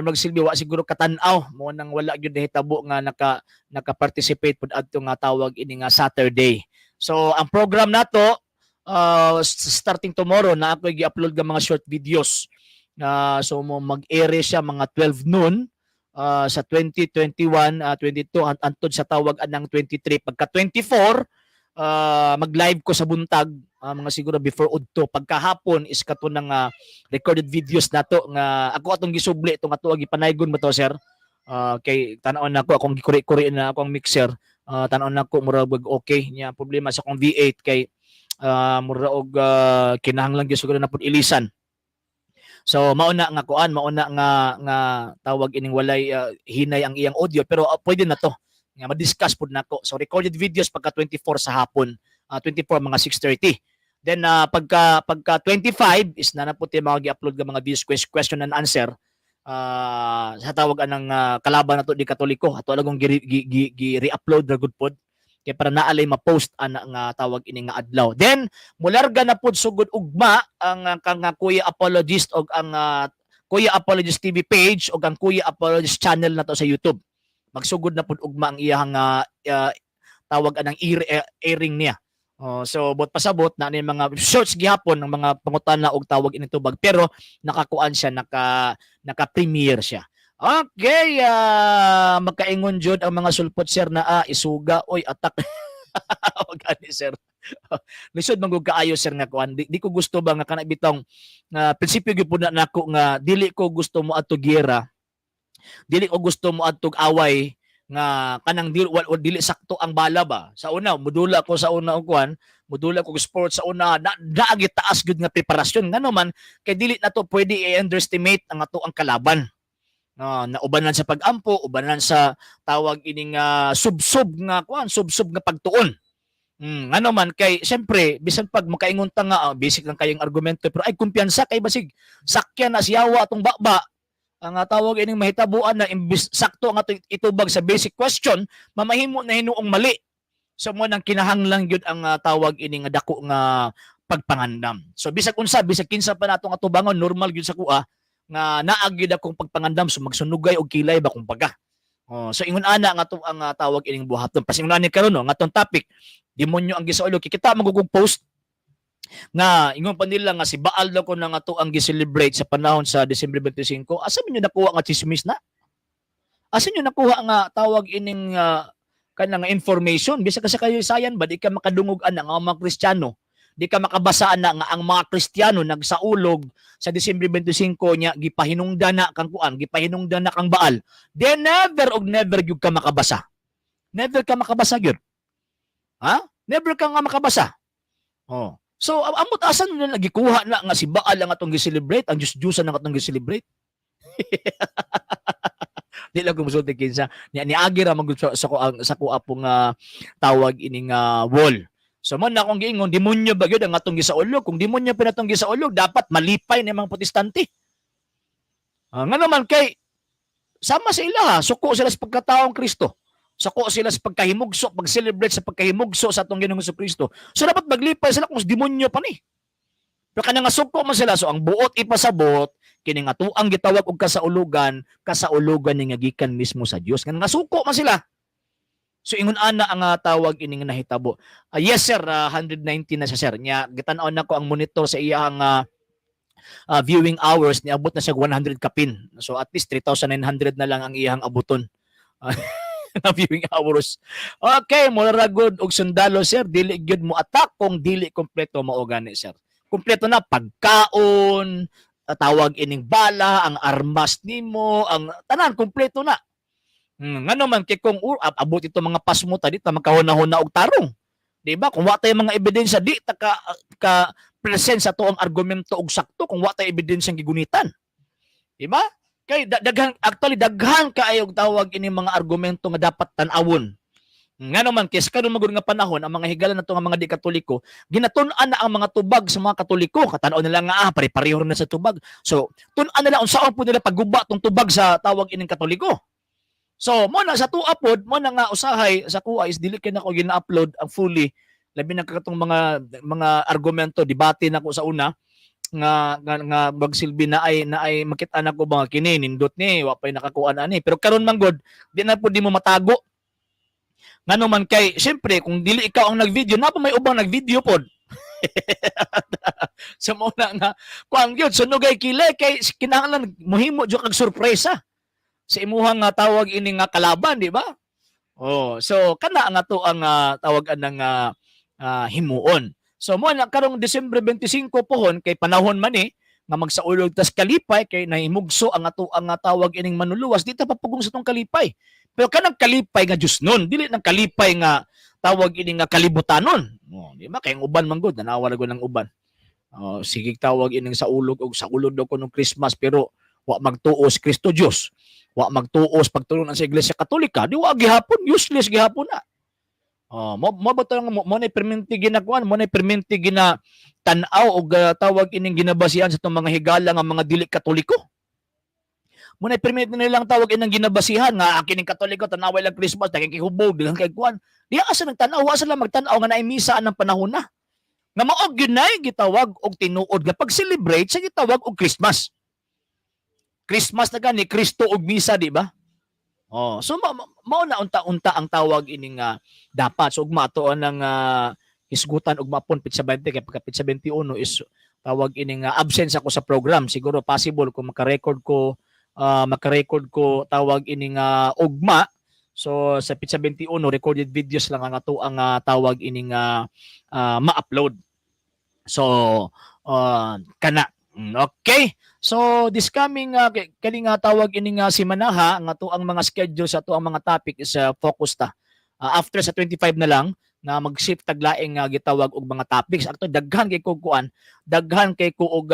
magsilbi wa siguro katan-aw, mo nang wala gyud nahitabo nga naka participate pud adto nga tawag ini nga Saturday. So ang program nato starting tomorrow na ako gi-upload nga mga short videos. So mo mag-air siya mga 12 noon sa 2021, 22 antod sa tawag anang 23. Pagka 24, mag-live ko sa buntag, mga siguro before udto. Pagkahapon is kato ng recorded videos nato nga ako atong gisubli itong ato gipanaygon mo to, sir. Kay tan-on nako, akong gikuri-kuri na akong mixer. Tan-on nako, murag okay niya. Problema sa akong V8 kay mura og kinahanglan gyud siguro na pud ilisan. So mauna nga kuan, mauna nga nga tawag ining walay hinay ang iyang audio, pero pwede na to. Nga ma-discuss pud nako. So recorded videos pagka 24 sa hapon, 24 mga 6:30. Then pagka pagka 25 is na na po tayo mga gi-upload nga mga videos, question and answer sa tawag anang kalaban nato di Katoliko. Ato lang gi re-upload ra gud pod kay para naalay ma-post ana nga tawag ini nga adlaw. Then mularga na pod sugod ugma ang kang Kuya Apologist og ang Kuya Apologist TV page og ang Kuya Apologist channel na to sa YouTube. Magsugod na pod ugma ang iyang tawag anang airing niya. Oh, so bot pasabot na ni mga shorts gihapon ng mga pangutana og tawag ini tubag, pero nakakuan siya, naka naka-premiere siya. Okay, magkaingon jud ang mga sulpot, sir, na isuga oy atak. O gani, sir. Lisod man gud kaayo, sir, nga kuan. Di ko gusto ba nga kana bitong nga prinsipyo gyud pud na nako nga dili ko gusto mo adto giyera. Dili ko gusto mo adtog away nga kanang dili wal, dili sakto ang bala ba. Sa una mudula ko sa una og kuan, mudula ko og sport sa una na naagi taas gyud nga preparasyon, ngano man kay dili na to pwede i-underestimate ang ato ang kalaban. No, na ubanan sa pag-ampo, ubanan sa tawag ining subsob nga kuan, subsob nga pagtuon. Ngano man kay siyempre bisan pag makaingon ta nga basic lang kayong argumento, pero ay kumpiyansa kay basig sakyan na siyawa atong baba ang tawag ining mahitabuan na imbis sakto ang atong itubag sa basic question, mamahimo na hinuong mali. So mo nang kinahanglan gyud ang tawag ini nga dako nga pagpangandam. So bisag unsa, bisag kinsa pa natong atubangon, normal gyud sa kuha nga naa gyud akong pagpangandam. So magsunugay og kilay ba kumbaga. Oh, so ingon ana nga to ang tawag ining buhaton. Pasingon ani karon, no, nga tong topic, demonyo ang gisaulog. Kita magugug post nga ingon pa nila nga si Baal daw ko na nga to ang gi-celebrate sa panahon sa December 25. Asa ninyo nakuha nga chismis na? Asa niyo nakuha nga tawag ining kanang nga information? Bisag ka sa kaysayan ba, di ka makadungog ana nga ang mga Kristiyano, di ka makabasa ana nga ang mga Kristiyano nagsaulog sa December 25 nya gipahinungdan na kang kuan, gipahinungdan na kang Baal. Then never og never gyud ka makabasa. Never ka makabasa gyud. Ha? Never ka nga makabasa. Oh. So amot asa nila nagikuha na nga si Baal ang atong gi-celebrate, ang Diyos-Diyosan ang atong gi-celebrate? Di lang kumusulti kinsa. Ni niagi ra man gud sa ko apong tawag ining wall. So mo na akong giingon, demonyo ba gyud ang atong gisaulog? Kung demonyo pa natong gisaulog, dapat malipay ni mga Protestante. Nga naman kay sama sa ila ha, suko sila sa pagkataong Kristo. Suko sila sa pagkahimugso, pag-celebrate sa pagkahimugso sa atong Ginoong Kristo. So dapat maglipay sila kung demonyo pa ni. Pero kanang nga suko man sila, so ang buot ipasabot, kini nga tuang gitawag og kasaulugan, kasaulugan ni nga gikan mismo sa Dios. Nga nga suko man sila. So ingon ana ang tawag ining nahitabo. Yes sir, 190 na siya, sir. Nya gitan-aw nako ang monitor sa iyang viewing hours, niabot na siya 100 kapin. So at least 3,900 na lang ang iyang abuton na viewing hours. Okay, mura ra gud og sundalo, sir, dili gyud mo attack kung dili kompleto. Mao gani, sir. Kompleto na pagkaon, tawag ining bala, ang armas nimo, ang tanan kompleto na. Ngano man kay kung abot ito mga pasmo ta, di ta makahuna-huna og tarong. Di ba? Kung wa tay mga ebidensya, di ta ka present sa tuong argumento og sakto kung wa tay ebidensya gigunitan. Di ba? Kay daghan, actually daghan kaayo og tawag ini mga argumento nga dapat tan-awon. Ngano man kay sa karon magud nga panahon, ang mga higala nato nga mga di Katoliko, ginatun-an na ang mga tubag sa mga Katoliko. Katanaw nila nga pare-pareho na sa tubag. So, tun-an nila unsaon po nila pagguba tong tubag sa tawag ining Katoliko. So, mo na sa tuwa pod, mo na nga usahay sa kuha is dili kay nako gina-upload ang fully, labi na katong mga argumento, debate nako sa una nga magsilbi na ay makita nako mga kini nindot ni wa pay nakakuan ani. Pero karon man gud, di na pud di mo matago, ngano man kay syempre kung dili ikaw ang nag-video na pa, may ubang nag-video pod. Sa mo na nga kuan gyud, sunugay kile kay kinahanglan mohimo jud kag sorpresa sa imuhang nga tawag ini nga kalaban, di ba? Oh, so kana nga to ang tawag anang himuon. So mo na karong Disyembre 25 pohon kay panahon man ni nga magsaulog tas kalipay kay nahimugso ang ato ang tawag ining manluluwas, di ta papugong sa tong kalipay. Pero kanang kalipay nga Diyos nun, dili nang kalipay nga tawag ini nga kalibutanon. Oh, di ba? Kay ang uban man gud, nanawa ra gud ng uban. Oh, sige, tawag ining sa ulog og sa ulog daw kuno Christmas, pero Wa magtuo si Kristo Dios. Wa magtuo sa pagtulunan sa Iglesia Katolika, di wa gihapon, useless gihapon na. Oh, mo ba to nga mo na perminti ginakuan, mo na perminti gina tan-aw og tawag ining ginabasihan sa itong mga higala nga mga dili Katoliko. Mo na perminti nilang tawag inang ginabasihan nga kining Katoliko, tanaway lang Christmas, nagkikihubog, daghan kay kuan. Di asa nagtan-aw, asa lang magtan-aw nga naay misa anang panahon na. Nga mao gyud nay gitawag og tinuod nga pag-celebrate sa gitawag og Christmas. Christmas na gani Kristo og misa, di ba? Oh, so mao na unta-unta ang tawag ini nga dapat. So ugma ato ang hisgutan ugma pon pitsa 20, kay pagka pitsa 21 is tawag ini nga absence ako sa program. Siguro possible kung maka-record ko tawag ini nga ugma. So sa pitsa 21, recorded videos lang ang ato ang tawag ini nga ma-upload. So kana. Okay. So this coming kani nga tawag ini nga simanaha nga ato ang mga schedule sa ato ang mga topic is focus ta. After sa 25 na lang nga mag-shift taglaing nga gitawag og mga topics. Akto daghan kay ko kuan, daghan kay ko og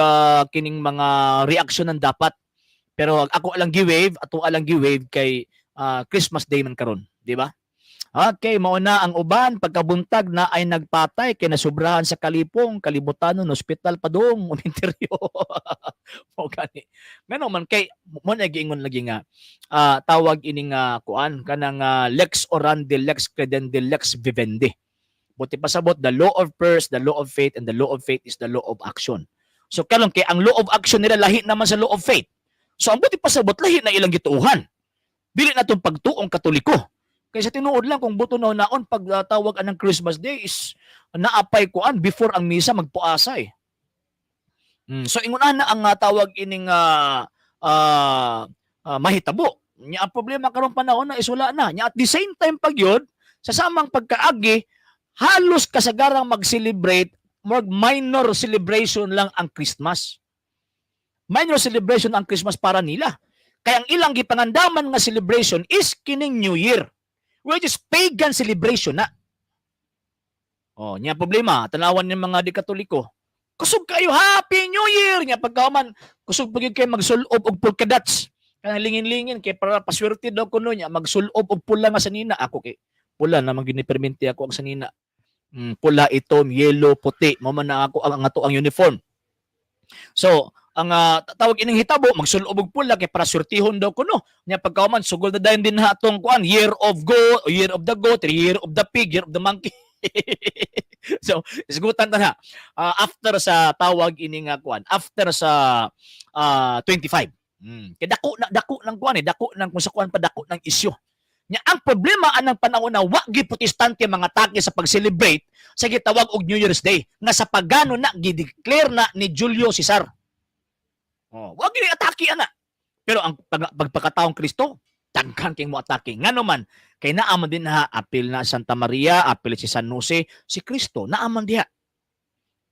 kining mga reaksyon ng dapat. Pero ako lang gi-wave, ato lang gi-wave kay Christmas Day man karon, di ba? Okay, mao na ang uban pagkabuntag na ay nagpatay kay nasubrahan sa kalipong, kalibutanon, ospital padung, uminteryo. Mo gani. Ngano man kay mo na giingon lagi nga tawag ini nga kuan kanang lex orandi, lex credendi, lex vivendi. Buti pasabot, the law of prayers, the law of faith, and the law of faith is the law of action. So karon kay ang law of action nila lahi naman sa law of faith. So ang buti pasabot, lahi na ilang gituohan. Dili na tong pagtuong Katoliko. Kaysa tinuod lang kung buto na naon pag tawag anang Christmas Day is naapay kuan before ang misa magpuasa eh. So ingon ana ang tawag ining mahitabo. Nya ang problema karong panahon na is wala na. Nya at the same time pag yun, sa samang pagkaagi, halos kasagarang mag-celebrate, more minor celebration lang ang Christmas. Minor celebration ang Christmas para nila. Kaya ang ilang gipangandaman nga celebration is kining New Year, which is pagan celebration na. Oh, nya problema, tanawan ng mga di Katoliko. Kusog kayo, Happy New Year! Nya pagkaman, kusog pag kayo magsulob og polka dots. Kanang lingin-lingin kay para paswerte daw kuno niya magsulob og pula nga sanina. Ako kay pula naman giniperminti ako ang sanina. Pula, itom, yellow, puti. Mao man na ako ang ato ang uniform. So, ang tawag ining hitabo, magsulob og pula kay para swertihon daw kuno. Nya pagkaman sugol na dayon din ha atong kuan, year of go, year of the goat, year of the pig, year of the monkey. So, isgutan ta na. After sa tawag ini nga kuan, after sa 25. Kay dako na dako ng kuan eh, dako ng kung sa kuan pa, dako ng isyu. Nya ang problema anang panahon na wa gi Protestante mga taki sa pag-celebrate sa gitawag og New Year's Day nga sa pagano na gideclare na ni Julio Cesar. Oh, wa gini atake ana. Pero ang pagpakataong Kristo, daghan kay mo atake. Ngano man kay naa man din ha apil na Santa Maria, apil si San Jose, si Kristo naa man diha.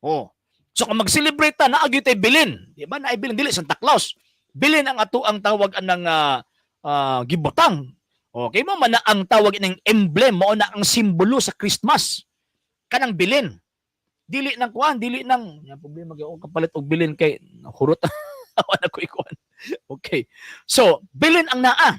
Oh. So kung mag-celebrate ta, naa gyud tay bilin, di ba? Naay bilin, dili Santa Claus. Bilin ang ato ang tawag anang gibutang. Okay mo man na ang tawag ng emblem, mao na ang simbolo sa Christmas. Kanang bilin. Dili nang kuan, dili nang ya problema gyud kapalit og bilin kay hurot. Wala ko ikuan. Okay. So, bilin ang naa.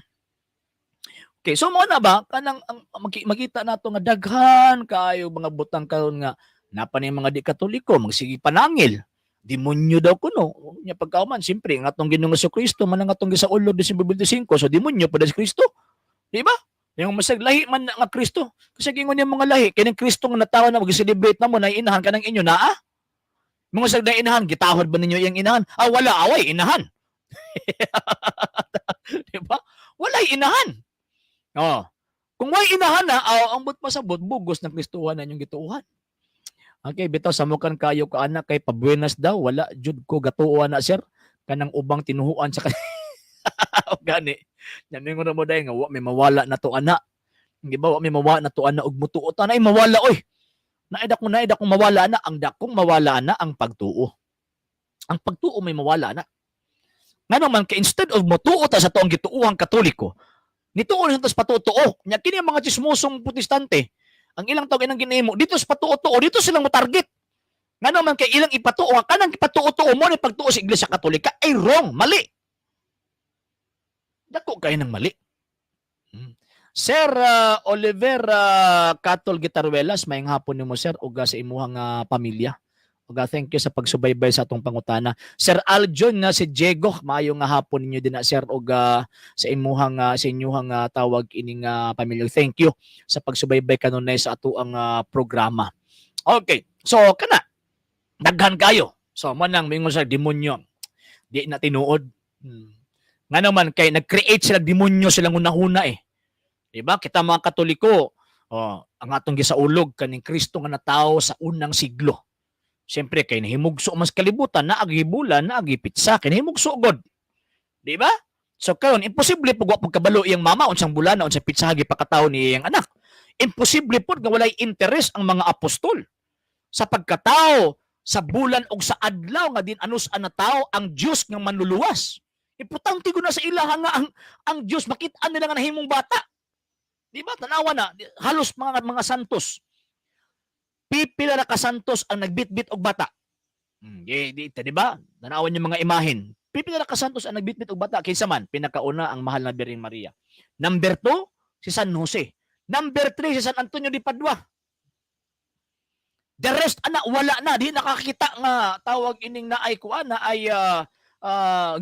Okay, so mo na ba kanang ang makita nato nga daghan kaayo mga butang karon nga napa ni mga di Katoliko magsige panangil. Demonyo daw kuno. Nya pagkauman siyempre ang atong Ginoong Kristo man ang atong gisaulog December 25, so demonyo pa si Kristo. Di ba? Yung masag lahi man na nga Kristo. Kasi gingon niya mga lahi kining Kristo nga natawa na mag-celebrate na mo na inahan kanang inyo naa. Mga sag na inahan, gitahod ba ninyo iyang inahan? Ah, wala, away, inahan. Di ba? Walay inahan. Oh. Kung way inahan na, oh, ang but pasabot, bugos ng Kristuhan na inyong gituohan. Okay, bitaw samukan kayo ka anak kay pabuenas daw, wala jud ko gatuo na, sir. Kanang ubang tinuhuan sa gani. Namingon na mo dahil nga wa may mawala na to ana. Di ba wa may mawala na to ana og mutuo ta na ay mawala oy. Naida kong mawala na ang dakong mawala na ang pagtuo. Ang pagtuo may mawala na. Ngano man kay instead of motuo ta sa tuong gituohang Katoliko, nituo na sa patutuo. Nya kini ang mga chismosong Protestante, ang ilang tawag inang ginahimo dito sa patuo-tuo, dito silang mo target. Ngano man kay ilang ipatuo, ang kanang ipatuo-tuo mo ni pagtuo sa Iglesia Katolika ay wrong, mali. Dako kay ng mali. Sir Oliver Katol Gitaruelas, maayong hapon nimo, sir, ug sa imuhang pamilya. Ug thank you sa pagsubaybay sa atong pangutana. Sir Aljon nga si Diego, maayo nga hapon ninyo din na, sir, ug sa inyuhang tawag ining pamilya. Thank you sa pagsubaybay kanunay sa atoang programa. Okay. So kana daghan kayo. So mo nang mingon sa demonyo. Di na tinuod. Nga naman kay nag-create sila demonyo silang hunahuna eh. Di ba? Kita mga Katoliko, oh, ang atong gisaulog kaning Kristo nga natawo sa unang siglo. Siyempre kay nahimugso mas kalibutan, naagi bulan, naagi pitsa, kay nahimugso god. Di ba? So karon imposible pug wa pagkabalo iyang mama unsang bulan na unsang pitsa gipakatawo ni iyang anak. Imposible pud nga walay interes ang mga apostol sa pagkatao sa bulan og sa adlaw nga din anus ang natawo ang Dios nga manluluwas. Importante gud na sa ilaha nga ang Dios makit-an nila nga nahimong bata. Di ba? Tanawa na halos mga santos. Pipila ra ka santos ang nagbitbit og bata. Di ba? Tanawan yung mga imahen. Pipila ra ka santos ang nagbitbit og bata. Kinsa man? Pinakauna, ang mahal na Birhen Maria. Number 2, si San Jose. Number 3, si San Antonio de Padua. The rest ana wala na, di nakakita nga tawag ining naay kuan na ay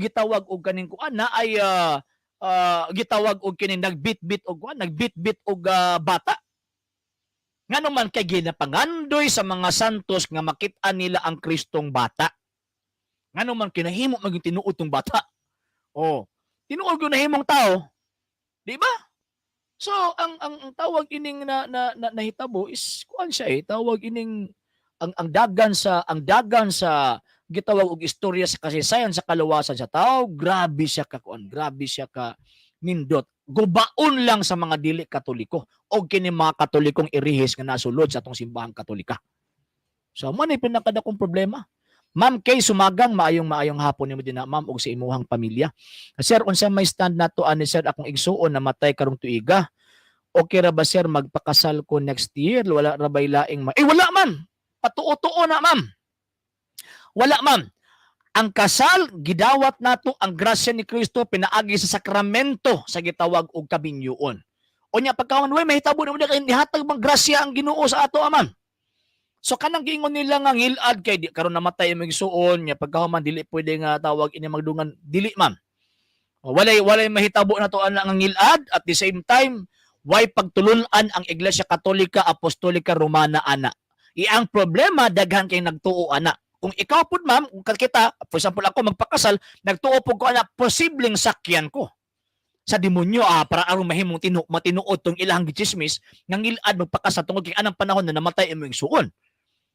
gitawag og kaning kuan na ay gitawag og kining nagbitbit og kuan, nagbitbit og bata. Ngano man kay ginapangandoy sa mga santos nga makit-an nila ang Kristong bata. Ngano man kinahimo maging tinuod tong bata. Oh, tinuod gyud nahimong tao. Di ba? So ang tawag ining na nahitabo is kuan siya eh, tawag ining ang dagan sa gitawag og istorya sa kasaysayan sa kaluwasan sa tao, grabe siya ka kuan, grabe siya ka nindot. Gubaon lang sa mga dili Katoliko o kini mga Katolikong irihis nga nasulod sa atong simbahang Katolika. So mo na pinakadakong problema. Ma'am Kay Sumagang, maayong maayong hapon nimo din na, ma'am, ug sa imuhang pamilya. Sir, unsa may stand nato ani, sir, akong igsuon namatay karong tuiga? Okay ra ba, sir, magpakasal ko next year? Wala ra bay laing ma? Eh wala man. Patuo-tuo na, ma'am. Wala, ma'am. Ang kasal gidawat nato ang grasya ni Kristo pinaagi sa sakramento sa gitawag og kabinyuon. Unya pagkawan way mahitabo na mo kay nihatag bang grasya ang Ginoo sa ato, ma'am. So kanang giingon nila nga ngilad kay di karon namatay imong igsuon nya pagkahuman dili pwede nga tawag ini magdungan, dili, ma'am. O, walay mahitabo na to ana nga ngilad. At the same time, way pagtulun-an ang Iglesia Katolika Apostolika Romana ana. Iang problema, daghan kay nagtuo ana. Kung ikaw pud, ma'am, kung kita, for example ako magpakasal, nagtuo pud ko ana, posibleng sakyan ko sa demonyo para aron mahimong matinuod tong ilang gichismis nga ngilad magpakasal tungod kay anang panahon na namatay imong igsuon.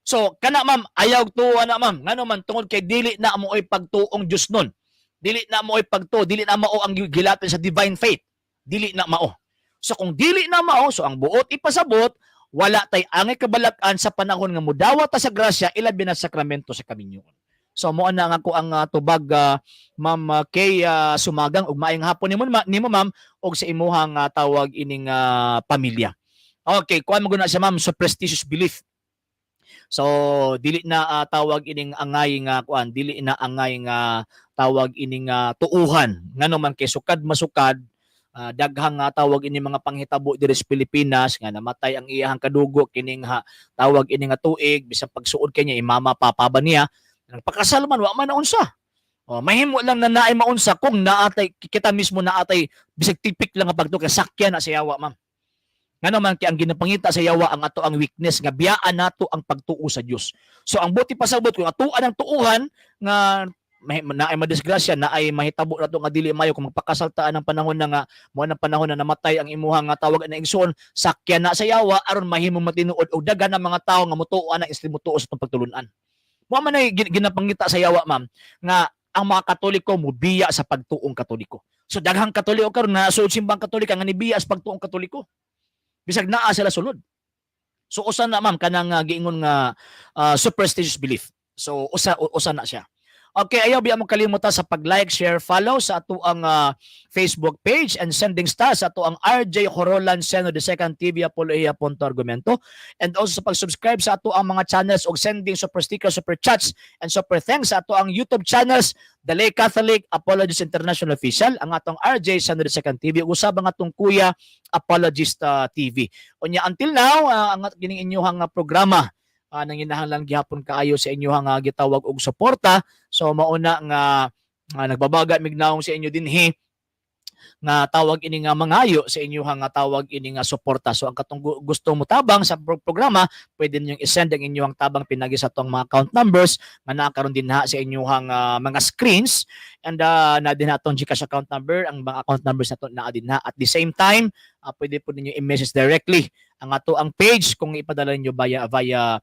So kana, ma'am, ayaw tuo na, ma'am. Ngano man tungod kay dili na mo oy pagtuong Dios nun. Dili na mo oy pagtuo, dili na mao ang gilapit sa divine faith. Dili na mao. So kung dili na mao, so ang buot ipasabot, wala tay angay kabalak-an sa panahon nga mudawat ta sa grasya, ilabi na sakramento sa kaminyoon. So mo na nga ko ang tubag, Ma'am Kay Sumagang, ug maayong hapon nimo, ma'am, ug sa imuhang tawag ining pamilya. Okay, kuan mo guna siya, ma'am, superstitious belief. So dili na tawag ining angay nga kuan, dili na angay nga tawag ining tuuhan. Ngano man kay sukad masukad daghang nga tawag ini mga panghitabo diri sa Pilipinas nga namatay ang iyahang kadugo kining ha, tawag ini nga tuig, bisan pagsuod kanya imama papa ba niya nagpakasal man, wa man naunsa. Oh, mahimo lang na naay maunsa kung naatay kita mismo, naatay bisag tipik lang nga pagtuo kay sakyan na sa yawa, ma'am. Ngano man kay ang ginapangita sa yawa ang ato ang weakness nga biyaan nato ang pagtuo sa Dios. So ang buti pasabot, kung atuan ang tuuhan nga may naay madisgrasya, naay mahitabo nato nga dili mayo kung magpakasal ta ang panahon na nga mo ng panahon na namatay ang imuha nga tawag na igsuon, sakyan na sa yawa aron mahimo matinuod og daghan ng mga tawo nga motuo ana is motuo sa atong pagtulunan. Mo man ay ginapangita sa yawa, ma'am, nga ang mga Katoliko mobiya sa pagtuong Katoliko. So daghang Katoliko karon na sulod simbang Katolika nga nibiya sa pagtuong Katoliko. Bisag naa sila sulod. So usa na, ma'am, kanang giingon nga superstitious belief. So usa usa na siya. Okay, ayaw biya mo kalimutan sa pag-like, share, follow sa atoang Facebook page and sending stars sa atoang RJ Horolan Seno the Second TV Apologia Punto Argumento and also sa pag-subscribe sa atoang mga channels og sending super stickers, super chats and super thanks sa atoang YouTube channels, The Lay Catholic Apologist International Official, ang atong RJ Seno the Second TV ug usab ang atong Kuya Apologist TV. Unya until now, ang kining inyuhang programa nanginahanglan gihapon kaayo sa inyuhang gitawag og suporta. So mauna nga nagbabaga mignaong sa inyo dinhi nga tawag ini nga mangayo sa inyuhang nga tawag ini nga suporta. So ang katong gusto mo tabang sa programa, pwede ninyong i-send ang inyong tabang pinagi sa atong mga account numbers nga naa karon dinha sa inyuhang mga screens and na din atong GCash account number, ang mga account numbers nato naa dinha. At the same time, pwede po ninyo i-message directly ang ato ang page kung ipadala niyo via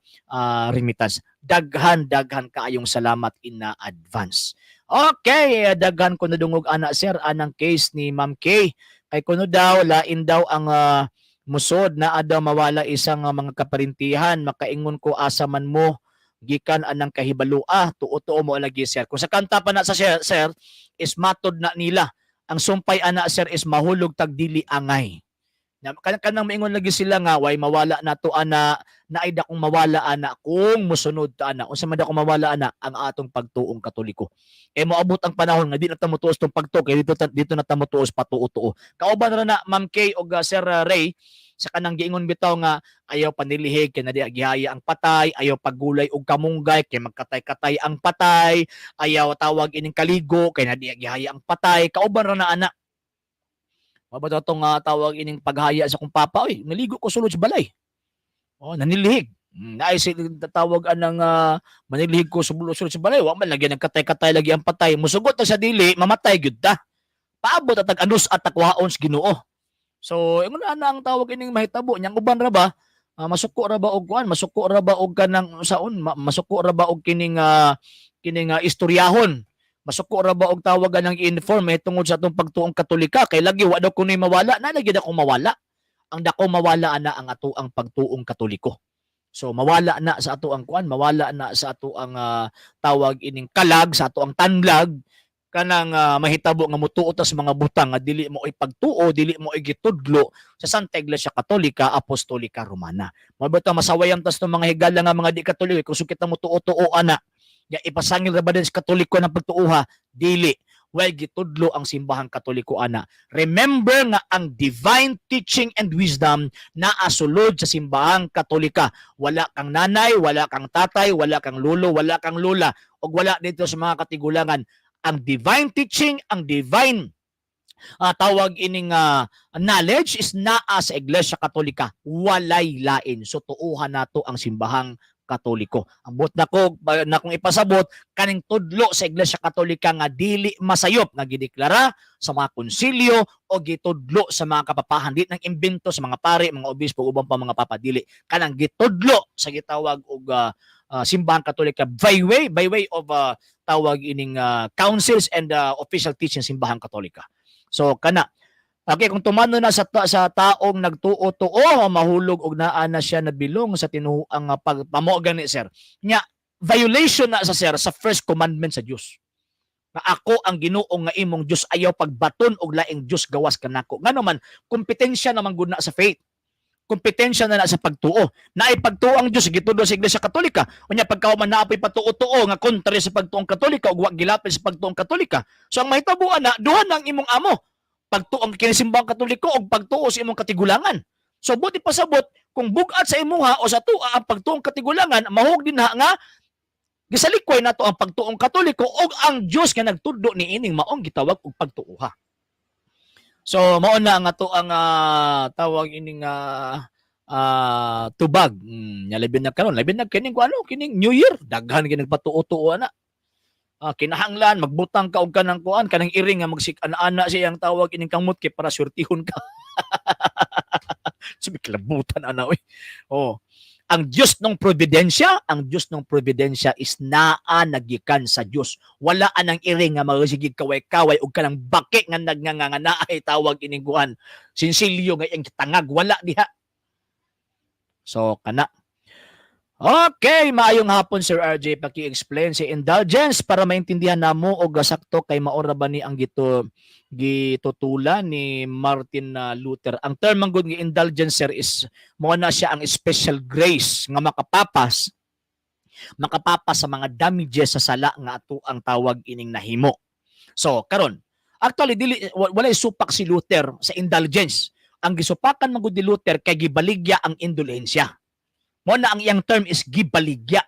remittance. Daghan daghan kaayong salamat in advance. Okay, daghan ko nadungog ana, sir, anang case ni Ma'am Kay. Kay kuno daw lain daw ang musod na daw mawala isang mga kaparintihan, makaingon ko asa man mo gikan anang kahibalua, tuo-tuo mo lagi, sir. Kung sa kanta pa na sa sir, sir is matod na nila. Ang sumpay ana, sir, is mahulog tag dili angay. Na kanang maingon lagi sila nga way mawala na to ana, naay dakong mawala ana kung mosunod ta ana. Unsa man dakong mawala ana? Ang atong pagtuong Katoliko. Eh moabot ang panahon nga di na ta motuos tong pagtuo kay dito na ta motuos patuo-tuo. Kauban ra na, Ma'am Kay og Sir Ray, sa kanang giingon bitaw nga ayaw panilihig kay na di gihaya ang patay, ayaw paggulay og kamunggay kay magkatay-katay ang patay, ayaw tawag ining kaligo kay na di gihaya ang patay. Kauban ra na ana. Mabata tong tawag ining paghaya sa kong papa, oy, naligo ko sulod sa balay. Oh, nanilihig. Naay si tawag anang manilihig ko sulod sa balay, wa man lagi nagkatay-katay lagi ang patay. Musugot na sa dili, mamatay gyud ta. Paabot at tag-anus at takwaon sa Ginoo. So, ingon na ang tawag ining mahitabo nyang uban ra ba? Masuko ra ba og kuan, masuko ra ba og kanang saon, masuko ra ba og kining istoryahon? Masuko ra ba og tawagan ng inform eh, tungod sa atong pagtuong Katolika kay lagi wa daw kunoy mawala na lagi dako mawala. Ang dako mawala ana ang ato ang pagtuong Katoliko. So mawala na sa ato ang kuan, mawala na sa ato ang tawag ining kalag, sa ato ang tanlag kanang mahitabo nga mutuo ta sa mga butang nga dili mo pagtuo, dili mo gitudlo sa Santa Iglesia Katolika Apostolika Romana. Mao ba masawayan tas mga higala nga mga di Katoliko kung sukit na mutuo-tuo ana. Ya ipasangil ra ba din sa Katoliko ng pagtuuha? Dili. Well, gitudlo ang simbahang Katoliko ana. Remember nga ang divine teaching and wisdom naa sulod sa simbahang Katolika. Wala kang nanay, wala kang tatay, wala kang lolo, wala kang lola, ug wala dito sa mga katigulangan. Ang divine teaching, ang divine tawag ining knowledge is naa sa Iglesia Katolika. Walay lain. So tuuhan nato ang simbahang Katoliko. Ang buot nako na kung ipasabot kaning tudlo sa Iglesia Katolika nga dili masayop nga gideklara sa mga konsilyo o gitudlo sa mga kapapahan, di nang imbento sa mga pari, mga obispo, ubang pa mga papadili, kanang gitudlo sa gitawag og simbahang Katolika by way of tawag ining councils and official teaching simbahang Katolika. So kana. Okay, kung tumano na sa taong nagtuo-tuo, mahulog og naa na siya nabilong sa tinuang pagpamo gani, sir. Nya violation na sa sir sa first commandment sa Dios. Nga ako ang Ginoo nga imong Dios, ayaw pagbaton og laing dios gawas kanako. Ngano man kompetensya naman gud na sa faith. Kompetensya na na sa pagtuo. Naay pagtuo ang Dios gitudlo sa Iglesia Katolika. Unya pagkauman naa po'y patuo-tuo nga kontra sa pagtuong Katolika ug wa gilapit sa pagtuong Katolika. So ang mahitabo ana, duha na ang imong amo, pagtuo ang kinisimbang Katoliko og pagtuo sa imong katigulangan. So buti pasabot kung bug-at sa imuha o sa tuwa ang pagtuong katigulangan, mahug din ha nga gisalikway nato ang pagtuong Katoliko og ang Dios nga nagtudlo ni ining maong gitawag og pagtuoha. So mao na nga to ang tawag ining tubag. Nya labi na karon, labi na kining kuano, kining New Year, daghan gyud nagpatuo-tuo ana. Kinahanglan magbutang ka og kanang kuan, kanang iring nga magsik ana-ana siya ang tawag ining kamot kay para swertihon ka. Sabi kalabutan ana oy. Oh. Ang Diyos ng providensya, ang Diyos ng providensya is naa nagikan sa Diyos. Wala anang iring nga magasigig kaway-kaway og kanang baki nga nagnganga nga naay tawag ining kuan. Sinsilyo nga iyang tangag wala diha. So kana. Okay, maayong hapon, Sir RJ. Paki-explain si indulgence para maintindihan namo og sakto kay maora ba ni ang gitutula ni Martin Luther. Ang term man gud nga indulgence, sir, is mo na siya ang special grace nga makapapas sa mga damages sa sala nga ato ang tawag ining nahimo. So, karon, actually dili walay supak si Luther sa indulgence. Ang gisupakan man gud ni Luther kay gibaligya ang indulhensya. Mo na ang iyang term is gibaligya.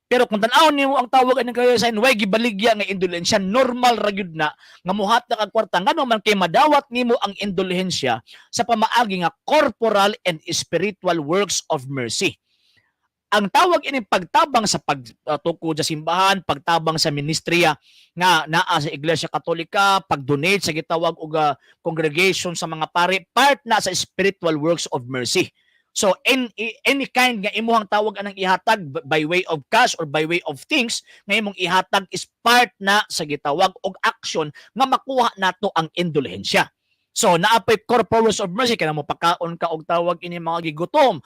Pero kung tan-awon nimo ang tawag aning kaysayan, way gibaligya nga indulhensya, normal ra gyud na nga muhatag ang kwarta, ngano man kay madawat nimo ang indulhensya sa pamaagi nga corporal and spiritual works of mercy. Ang tawag ini pagtabang sa pagtukod sa simbahan, pagtabang sa ministriya nga naa sa Iglesia Katolika, pag-donate sa gitawag og congregation sa mga pare, part na sa spiritual works of mercy. So any kind nga imuhang tawag anang ihatag by way of cash or by way of things nga imong ihatag is part na sa gitawag og action nga makuha nato ang indulhensya. So naapay corporal works of mercy, kana mo pakaon ka og tawag ini mga gigutom,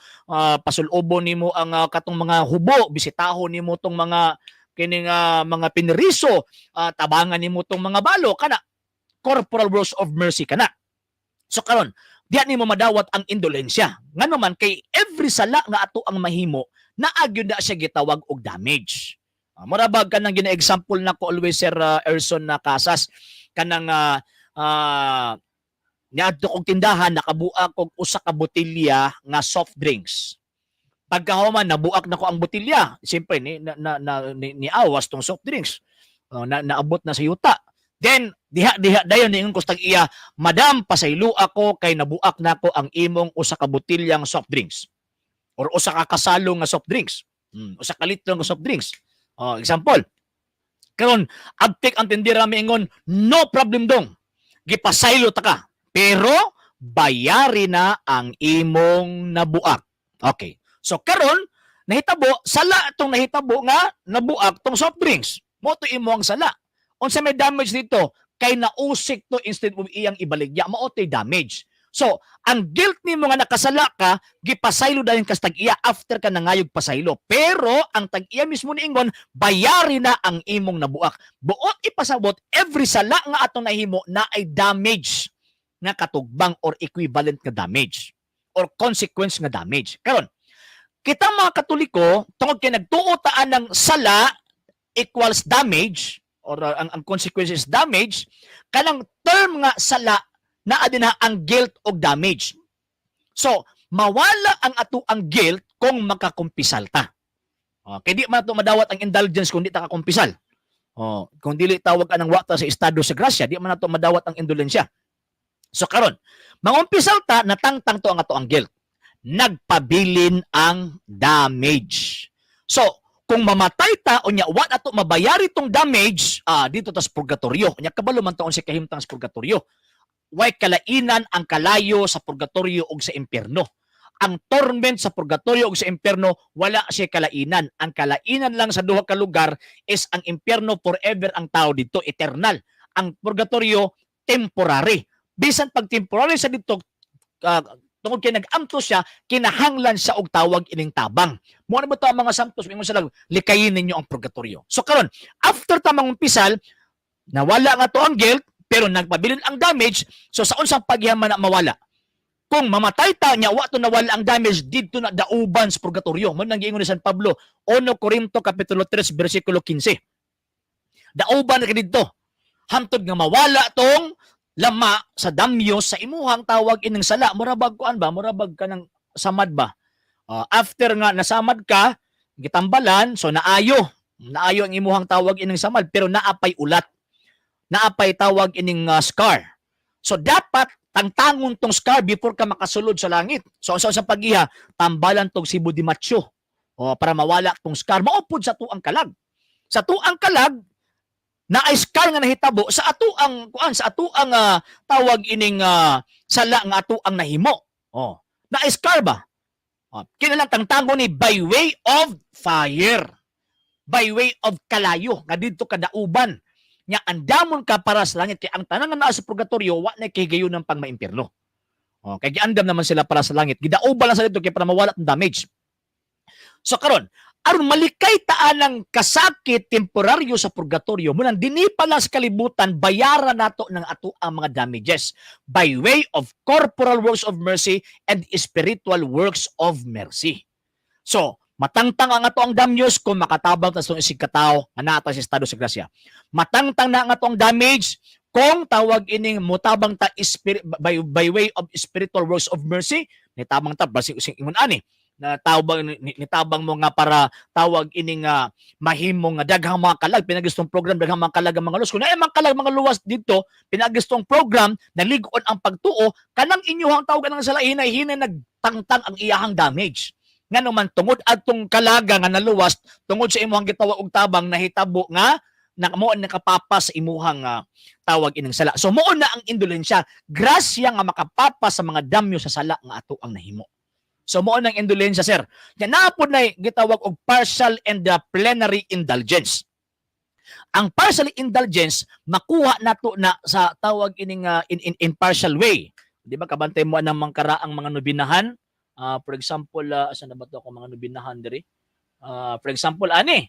pasulubon nimo ang katong mga hubo, bisitahon nimo tong mga kining mga piniriso, tabangan nimo tong mga balo, kana corporal works of mercy kana. So karon, diya nimo madawat ang indulhensya. Ngano man kay every sala nga ato ang mahimo, naa gyud na siya gitawag og damage. Mura bag kanang gina-example nako always, Sir Erson na Casas, kanang niadto kog tindahan, nakabuak og usa ka botelya nga soft drinks. Pagkahuman nabuak nako ang botelya, siyempre ni na, na, na ni awas tong soft drinks. Na naabot na sa yuta. Then diha diha dayon niingon ko sa tag-iya, "Madam, pasaylo ako kay nabuak nako ang imong usa ka botelyang soft drinks." Or usa ka kasalo nga soft drinks. Usa ka litro nga soft drinks. Oh, example. Karon, abtik ang tindera, miingon, "No problem dong. Gipasaylo ta ka. Pero bayari na ang imong nabuak." Okay. So karon, nahitabo sala itong nahitabo nga nabuak tong soft drinks. Mo to imo ang sala. Unsa may damage dito? Kay nausik to instead of iyang ibaligya, mao to'y damage. So, ang guilt nimo nga nakasala ka, gipasaylo dayon kas tag-iya after ka nangayog pasaylo. Pero ang tag-iya mismo niingon, "Bayari na ang imong nabuak." Buot ipasabot, every sala nga atong nahimo na ay damage nga katugbang or equivalent nga damage or consequence nga damage. Karon, kita mga Katoliko, tungod kay nagtuo taan ng sala equals damage or ang consequence is damage, kanang term nga sala naa din na ang guilt og damage. So, mawala ang ato ang guilt kung makakumpisal ta. Okay, di man ato madawat ang indulgence kung di ta kakumpisal. Oh, kung dili tawag anang wata sa estado sa grasya, di man nato madawat ang indulensya. So karon, mangumpisal ta, natangtang to ang ato ang guilt. Nagpabilin ang damage. So, kung mamatay ta unya wa nato mabayari tong damage, dito tas purgatorio. Unya kabalo man taon si kahimtang sa purgatorio. Way kalainan ang kalayo sa purgatorio ug sa impierno. Ang torment sa purgatorio ug sa impierno, wala siya kalainan. Ang kalainan lang sa duha ka lugar is ang impierno, forever ang tao dito, eternal. Ang purgatorio, temporary. Bisan pag temporary sa dito, tungod kay nag-amto siya, kinahanglan siya og tawag ining tabang. Mo na ba to ang mga santos, mingon sila, "Likayin ninyo ang purgatorio." So karon, after ta mangumpisal, nawala nga to ang guilt, pero nagpabilin ang damage, so sa unsang pagyaman na mawala? Kung mamatay ta nya wa to nawala ang damage, didto na dauban sa purgatorio. Mo nang giingon ni San Pablo, 1 Corinto kapitulo 3 bersikulo 15. Dauban na ka didto. Hantod nga mawala tong lama sa damyo sa imuhang tawag ining sala. Mura bag kuan ba? Mura bag ka ng samad ba? After nga nasamad ka, gitambalan, so naayo. Naayo ang imuhang tawag ining samad, pero naapay ulat. Naapay tawag ining scar. So dapat tangtangon tong scar before ka makasulod sa langit. So sa pagiha, tambalan tong sibo di macho. O, para mawala tong scar. Maupod sa tuang kalag. Sa tuang kalag, na ay scar nga nahitabo sa ato ang kuan, sa ato ang tawag ining sala nga ato ang nahimo. Oh, na scar ba? Oh, kinalang tangtangon ni by way of fire. By way of kalayo nga didto kadauban. Nya andamon ka para sa langit kay ang tanan nga naa sa purgatorio wa na kahigayon ng pangmaimpierno. Oh, kay giandam naman sila para sa langit. Gidauban lang sa didto kay para mawala ang damage. So karon, aron malikay ta anang kasakit temporaryo sa purgatorio, munang dinhi pa lang sa kalibutan, bayaran nato ng ato ang mga damages by way of corporal works of mercy and spiritual works of mercy. So, matangtang ang ato ang damyos kung makatabang ta sa isig katawo nga naa ta sa estado sa grasya. Matangtang na ang ato ang damage kung tawag ining mutabang ta spirit, by way of spiritual works of mercy, nitabang ta basig ingon ani na tawag nitabang mo nga para tawag ining mahimo nga daghang mga kalag pinagistong program, daghang mga kalag ang mga luwas. Kung naay mga kalag mga luwas dito pinagistong program, nalig-on ang pagtuo, kanang inyuhang tawag ang sala, hinay-hinay nagtangtang ang iyahang damage. Ngano man, tungod adtong kalaga nga naluwas tungod sa imuhang gitawag og tabang, nahitabo nga na mo ang nakapapas sa imuhang tawag ining sala. So mao na ang indulensya, grasya nga makapapas sa mga damyo sa sala nga ato ang nahimo. So mao nang indulensya, sir. Nya naa pod na gitawag og partial and plenary indulgence. Ang partial indulgence, makuha nato na sa tawag ining in partial way. Di ba kabantay mo ang mangkara ang mga nobinahan? For example, asa na ba to ako mga nobinahan diri? For example, ani.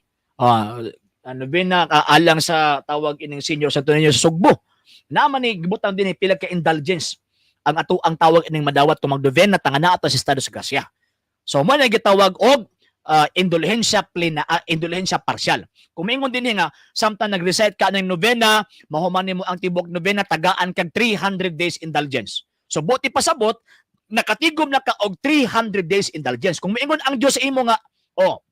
Nobina alang sa tawag ining Senior Santo Niño sa Sugbo. Naman ni gibutang din pila ka indulgence ang ato ang tawag ining madawat kung magnovena ta nga naa ta sa estado sa grasya. So mo na gitawag og indulhensya plena, indulhensya partial. Kung maingon din nga samtang nag-recite ka ng novena, mahuman nimo ang tibok novena, tagaan kag 300 days indulgence. So buot ipasabot, nakatigom na ka og 300 days indulgence. Kung maingon ang Dios sa imo nga, oh,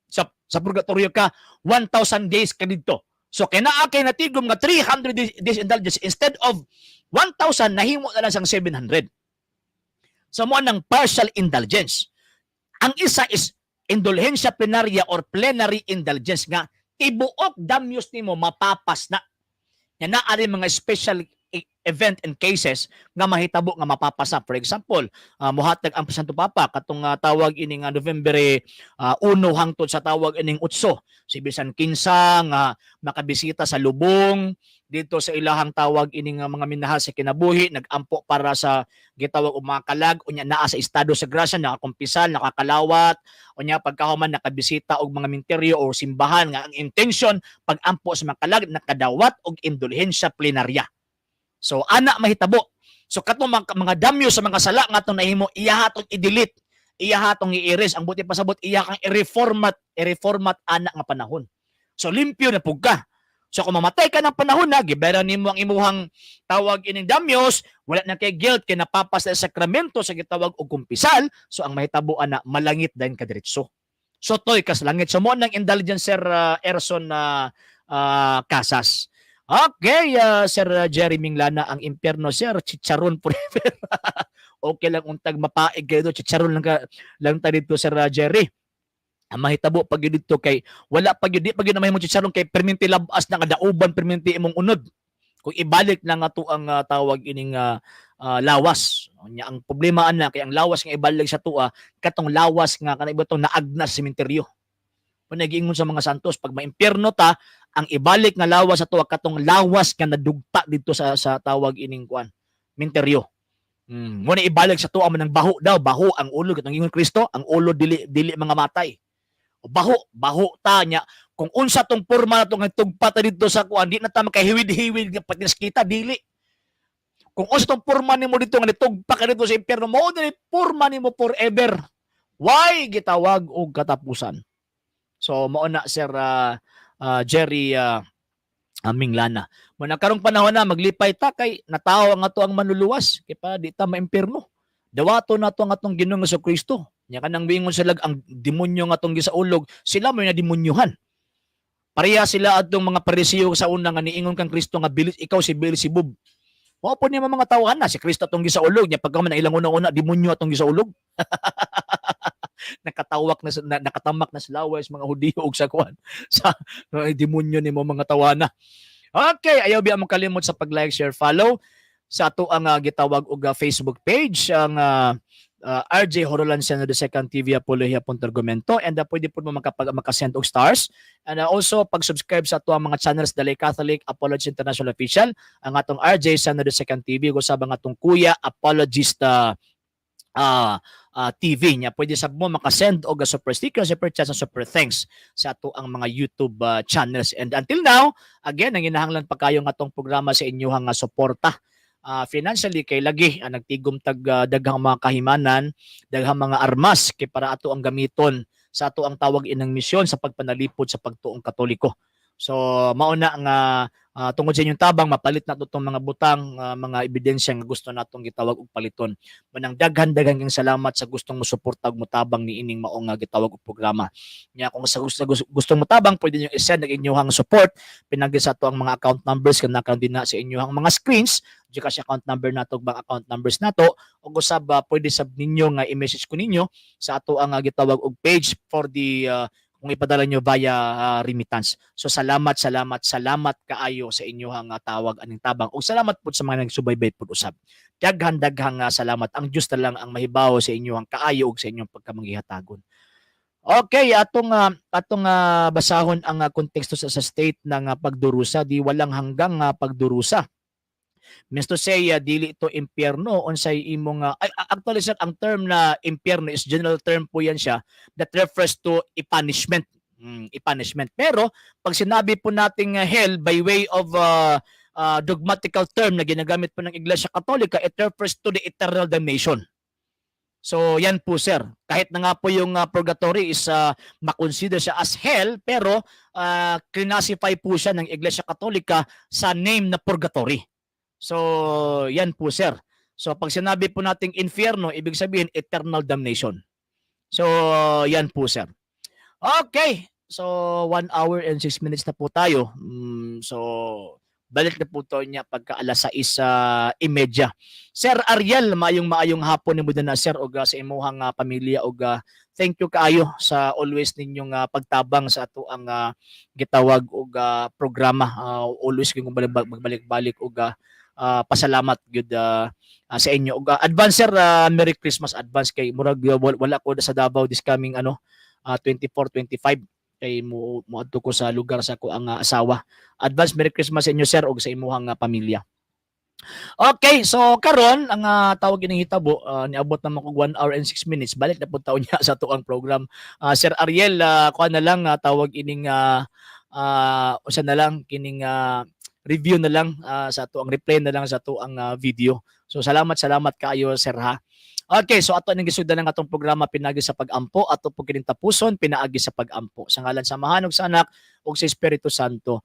sa purgatorio ka 1,000 days ka didto. So kay naa kay natigom nga 300 days indulgence, instead of 1,000, nahimo na lang siyang 700. So mo nang partial indulgence. Ang isa is indulhensya plenaria or plenary indulgence nga tibuok damyos nimo mapapas na. Nga naa rin mga special event and cases nga mahitabo nga mapapasa. For example, muhatag ang Santo Papa katong tawag ini nga November 1 hangtod sa tawag ining 8. Si bisan kinsa nga makabisita sa lubong dito sa ilahang tawag ining nga mga minahal sa kinabuhi, nagampo para sa gitawag og mga kalag, unya naa sa estado sa grasya, nakakumpisal, nakakalawat, unya pagkahuman nakabisita og mga minteryo o simbahan nga ang intention pagampo sa mga kalag, nakadawat og indulhensya plenarya. So ana mahitabo. So katong mga damyo sa mga sala nga atong nahimo, iya atong i-delete, iya atong i-erase. Ang buot pasabot, iya kang i-reformat, i-reformat ana nga panahon. So limpyo na pug ka. So kung mamatay ka ng panahon na, gibera nimo ang imuhang tawag ining damyos, wala na kay guilt kay napapas sa sakramento sa gitawag og kumpisal, so ang mahitabo ana, malangit dayon ka diretso. So toy kas langit. So mo nang indulgence, Sir Erson na Casas. Okay, Sir Jerry Minglana, ang impyerno, sir, chicharon forever. Okay lang untag mapaig kayo do, chicharon lang ka lang ta dito, Sir Jerry. Ang mahitabo pag yun dito kay wala pag yun, di pag yun na mahimong chicharon kay perminti labas na nga dauban perminti imong unod. Kung ibalik na nga to ang tawag ining lawas. Nya ang problema ana kay ang lawas nga ibalik sa tuwa katong lawas nga kanang iba tong naagnas sa sementeryo. Kung nagiingon sa mga santos, pag maimpyerno ta, ang ibalik nga lawas sa tuwa katong lawas nga nadugta dito sa tawag ining kuan, minteryo. Mo na ibalik sa tuwa man ng baho daw, baho ang ulo katong ingon Kristo, ang ulo dili dili mga matay. O, baho, baho ta nya. Kung unsa tong porma na nga tugpa ta dito sa kuan, di na ta makahiwid-hiwid nga pati kita dili. Kung unsa tong porma nimo dito nga nitugpa ka dito sa impyerno, mao dili porma nimo forever. Why gitawag og katapusan? So mao na, Sir Jerry Minglana. Mo na karong panahon na maglipay ta kay natawo ang ato ang manluluwas kay pa di ta maimpierno. Dawato nato ang atong Ginoong Kristo. Nya kanang bingon sila ang demonyo nga atong gisaulog, sila mo na demonyuhan. Pareha sila atong mga Parisiyo sa una nga niingon kang Kristo nga bilis ikaw si Beelzebub. Mao po niya mga tawahan na si Kristo atong gisaulog nya pagka man ang ilang una-una, demonyo atong gisaulog. Nakatawak na, na nakatamak na sa laway sa mga Hudiyo og sa kuan sa demonyo nimo mga tawana. Okay, ayaw biya mo kalimot sa pag-like, share, follow sa ato ang gitawag og Facebook page, ang RJ Horolan Seno the Second TV Apologia Argumento, and pwede po mo makasend og stars and also pag-subscribe sa ato ang mga channels, Dalay Catholic Apologist International Official, ang atong RJ Seno the Second TV ug usab ang atong Kuya Apologist TV nya. Pwede sab mo makasend og super sticker, super chat, sa super thanks sa ato ang mga YouTube channels. And until now, again, ang inahanglan pa kayo nga atong programa sa inyuhang nga suporta financially kay lagi ang nagtigom tag daghang mga kahimanan, daghang mga armas kay para ato ang gamiton sa ato ang tawag inang misyon sa pagpanalipod sa pagtuong Katoliko. So mao na nga tungod sa inyong tabang mapalit nato tong mga butang, mga ebidensya nga gusto natong gitawag og paliton. Manang daghan-daghan kang salamat sa gustong mosuporta ug motabang niining mao nga gitawag og programa. Nya kung sa gusto motabang, pwede niyo i-send ang inyong support pinagi sa ato ang mga account numbers kanang karon din na sa inyong mga screens, GCash account number nato, bank account numbers nato, ug usab pwede sab ninyo nga i-message ko ninyo sa ato ang gitawag og page for the kung ipadala nyo via remittance. So salamat, salamat, salamat kaayo sa inyong tawag aning tabang. Ug salamat pud sa mga nagsubaybay pud usab. Daghan daghang salamat. Ang Dios na lang ang mahibaw sa inyong kaayo ug sa inyong pagkamanghihatagon. Okay, atong basahon ang konteksto sa state ng pagdurusa, di walang hanggang pagdurusa. Means to say, dili ito impyerno unsay imong ay, actually sir, ang term na impyerno is general term po yan siya that refers to a punishment. A punishment. Pero pag sinabi po nating hell by way of dogmatical term na ginagamit po ng Iglesia Katolika, it refers to the eternal damnation. So yan po, sir. Kahit na nga po yung purgatory is makonsider siya as hell, pero classify po siya ng Iglesia Katolika sa name na purgatory. So yan po, sir. So pag sinabi po nating infierno, ibig sabihin eternal damnation. So yan po, sir. Okay. So 1 hour and 6 minutes na po tayo. So balik na po to niya pagka alas 6:30. Sir Ariel, maayong maayong hapon nimo na, sir, og sa imuhang pamilya og thank you kaayo sa always ninyong pagtabang sa ato ang gitawag og programa. Always gyud magbalik-balik og pasalamat gyud sa inyo. Og advance, sir, Merry Christmas advance kay murag wala ko sa Davao this coming ano 24, 25 kay mo moadto ko sa lugar sa ko ang asawa. Advance Merry Christmas sa inyo, sir, og sa imuhang pamilya. Okay, so karon ang tawag ining hitabo, niabot na mo kog 1 hour and 6 minutes. Balik na pud taon niya sa ato ang program. Sir Ariel, kuha na lang tawag ining usa na lang kining review na lang sa ato ang replay na lang sa ato ang video. So salamat, salamat kaayo, sir, ha. Okay, so ato ning gisugdan ang atong programa pinagi sa pag-ampo, ato po kining tapuson pinaagi sa pag-ampo. Sa ngalan sa Amahan ug sa Anak ug sa Espiritu Santo.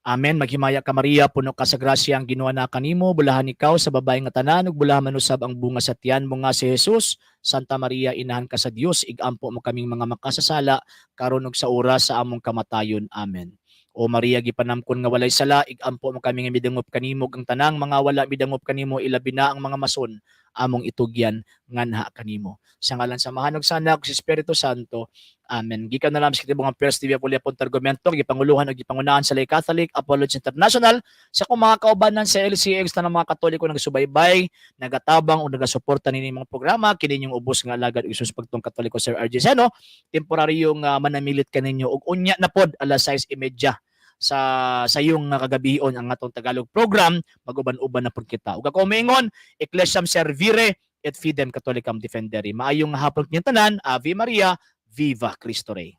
Amen. Maghimaya ka, Maria, puno ka sa grasya, ang Ginoo naa kanimo, bulahan ikaw sa babae nga tanan ug bulahan man usab ang bunga sa tiyan mo nga si Jesus. Santa Maria, inahan ka sa Dios, igampo mo kaming mga makasasala karon ug sa oras sa among kamatayon. Amen. O Maria, gipanamkon nga walay sala, igampo mo kami nga midangop kanimo ug ang tanang mga wala midangop kanimo, ilabi na ang mga mason, among itugyan nganha kanimo. Sa ngalan sa Amahan ug sa Anak ug sa Espiritu Santo. Amen. Gikan na lang sa kitibong ang First TV Apulia Punto Argumento, gipanguluhan ug gipangunahan sa Lay Catholic Apology International, sa akong mga kaubanan sa LCX na ng mga Katoliko nagsubaybay, nagatabang o nagasuporta nini mga programa, kini inyong ubos nga alagad ug Isus pagtong Katoliko, Sir RJ Seno, temporaryong manamilit kaninyo ug unya na pod alas 6:30 sa sayong nga kagabion ang atong Tagalog program, maguban-uban na pud kita. Ug ako moingon, Ecclesiam Servire et Fidem Catholicam Defendere. Maayong hapon kanyang tanan, Ave Maria, Viva Cristo Rey.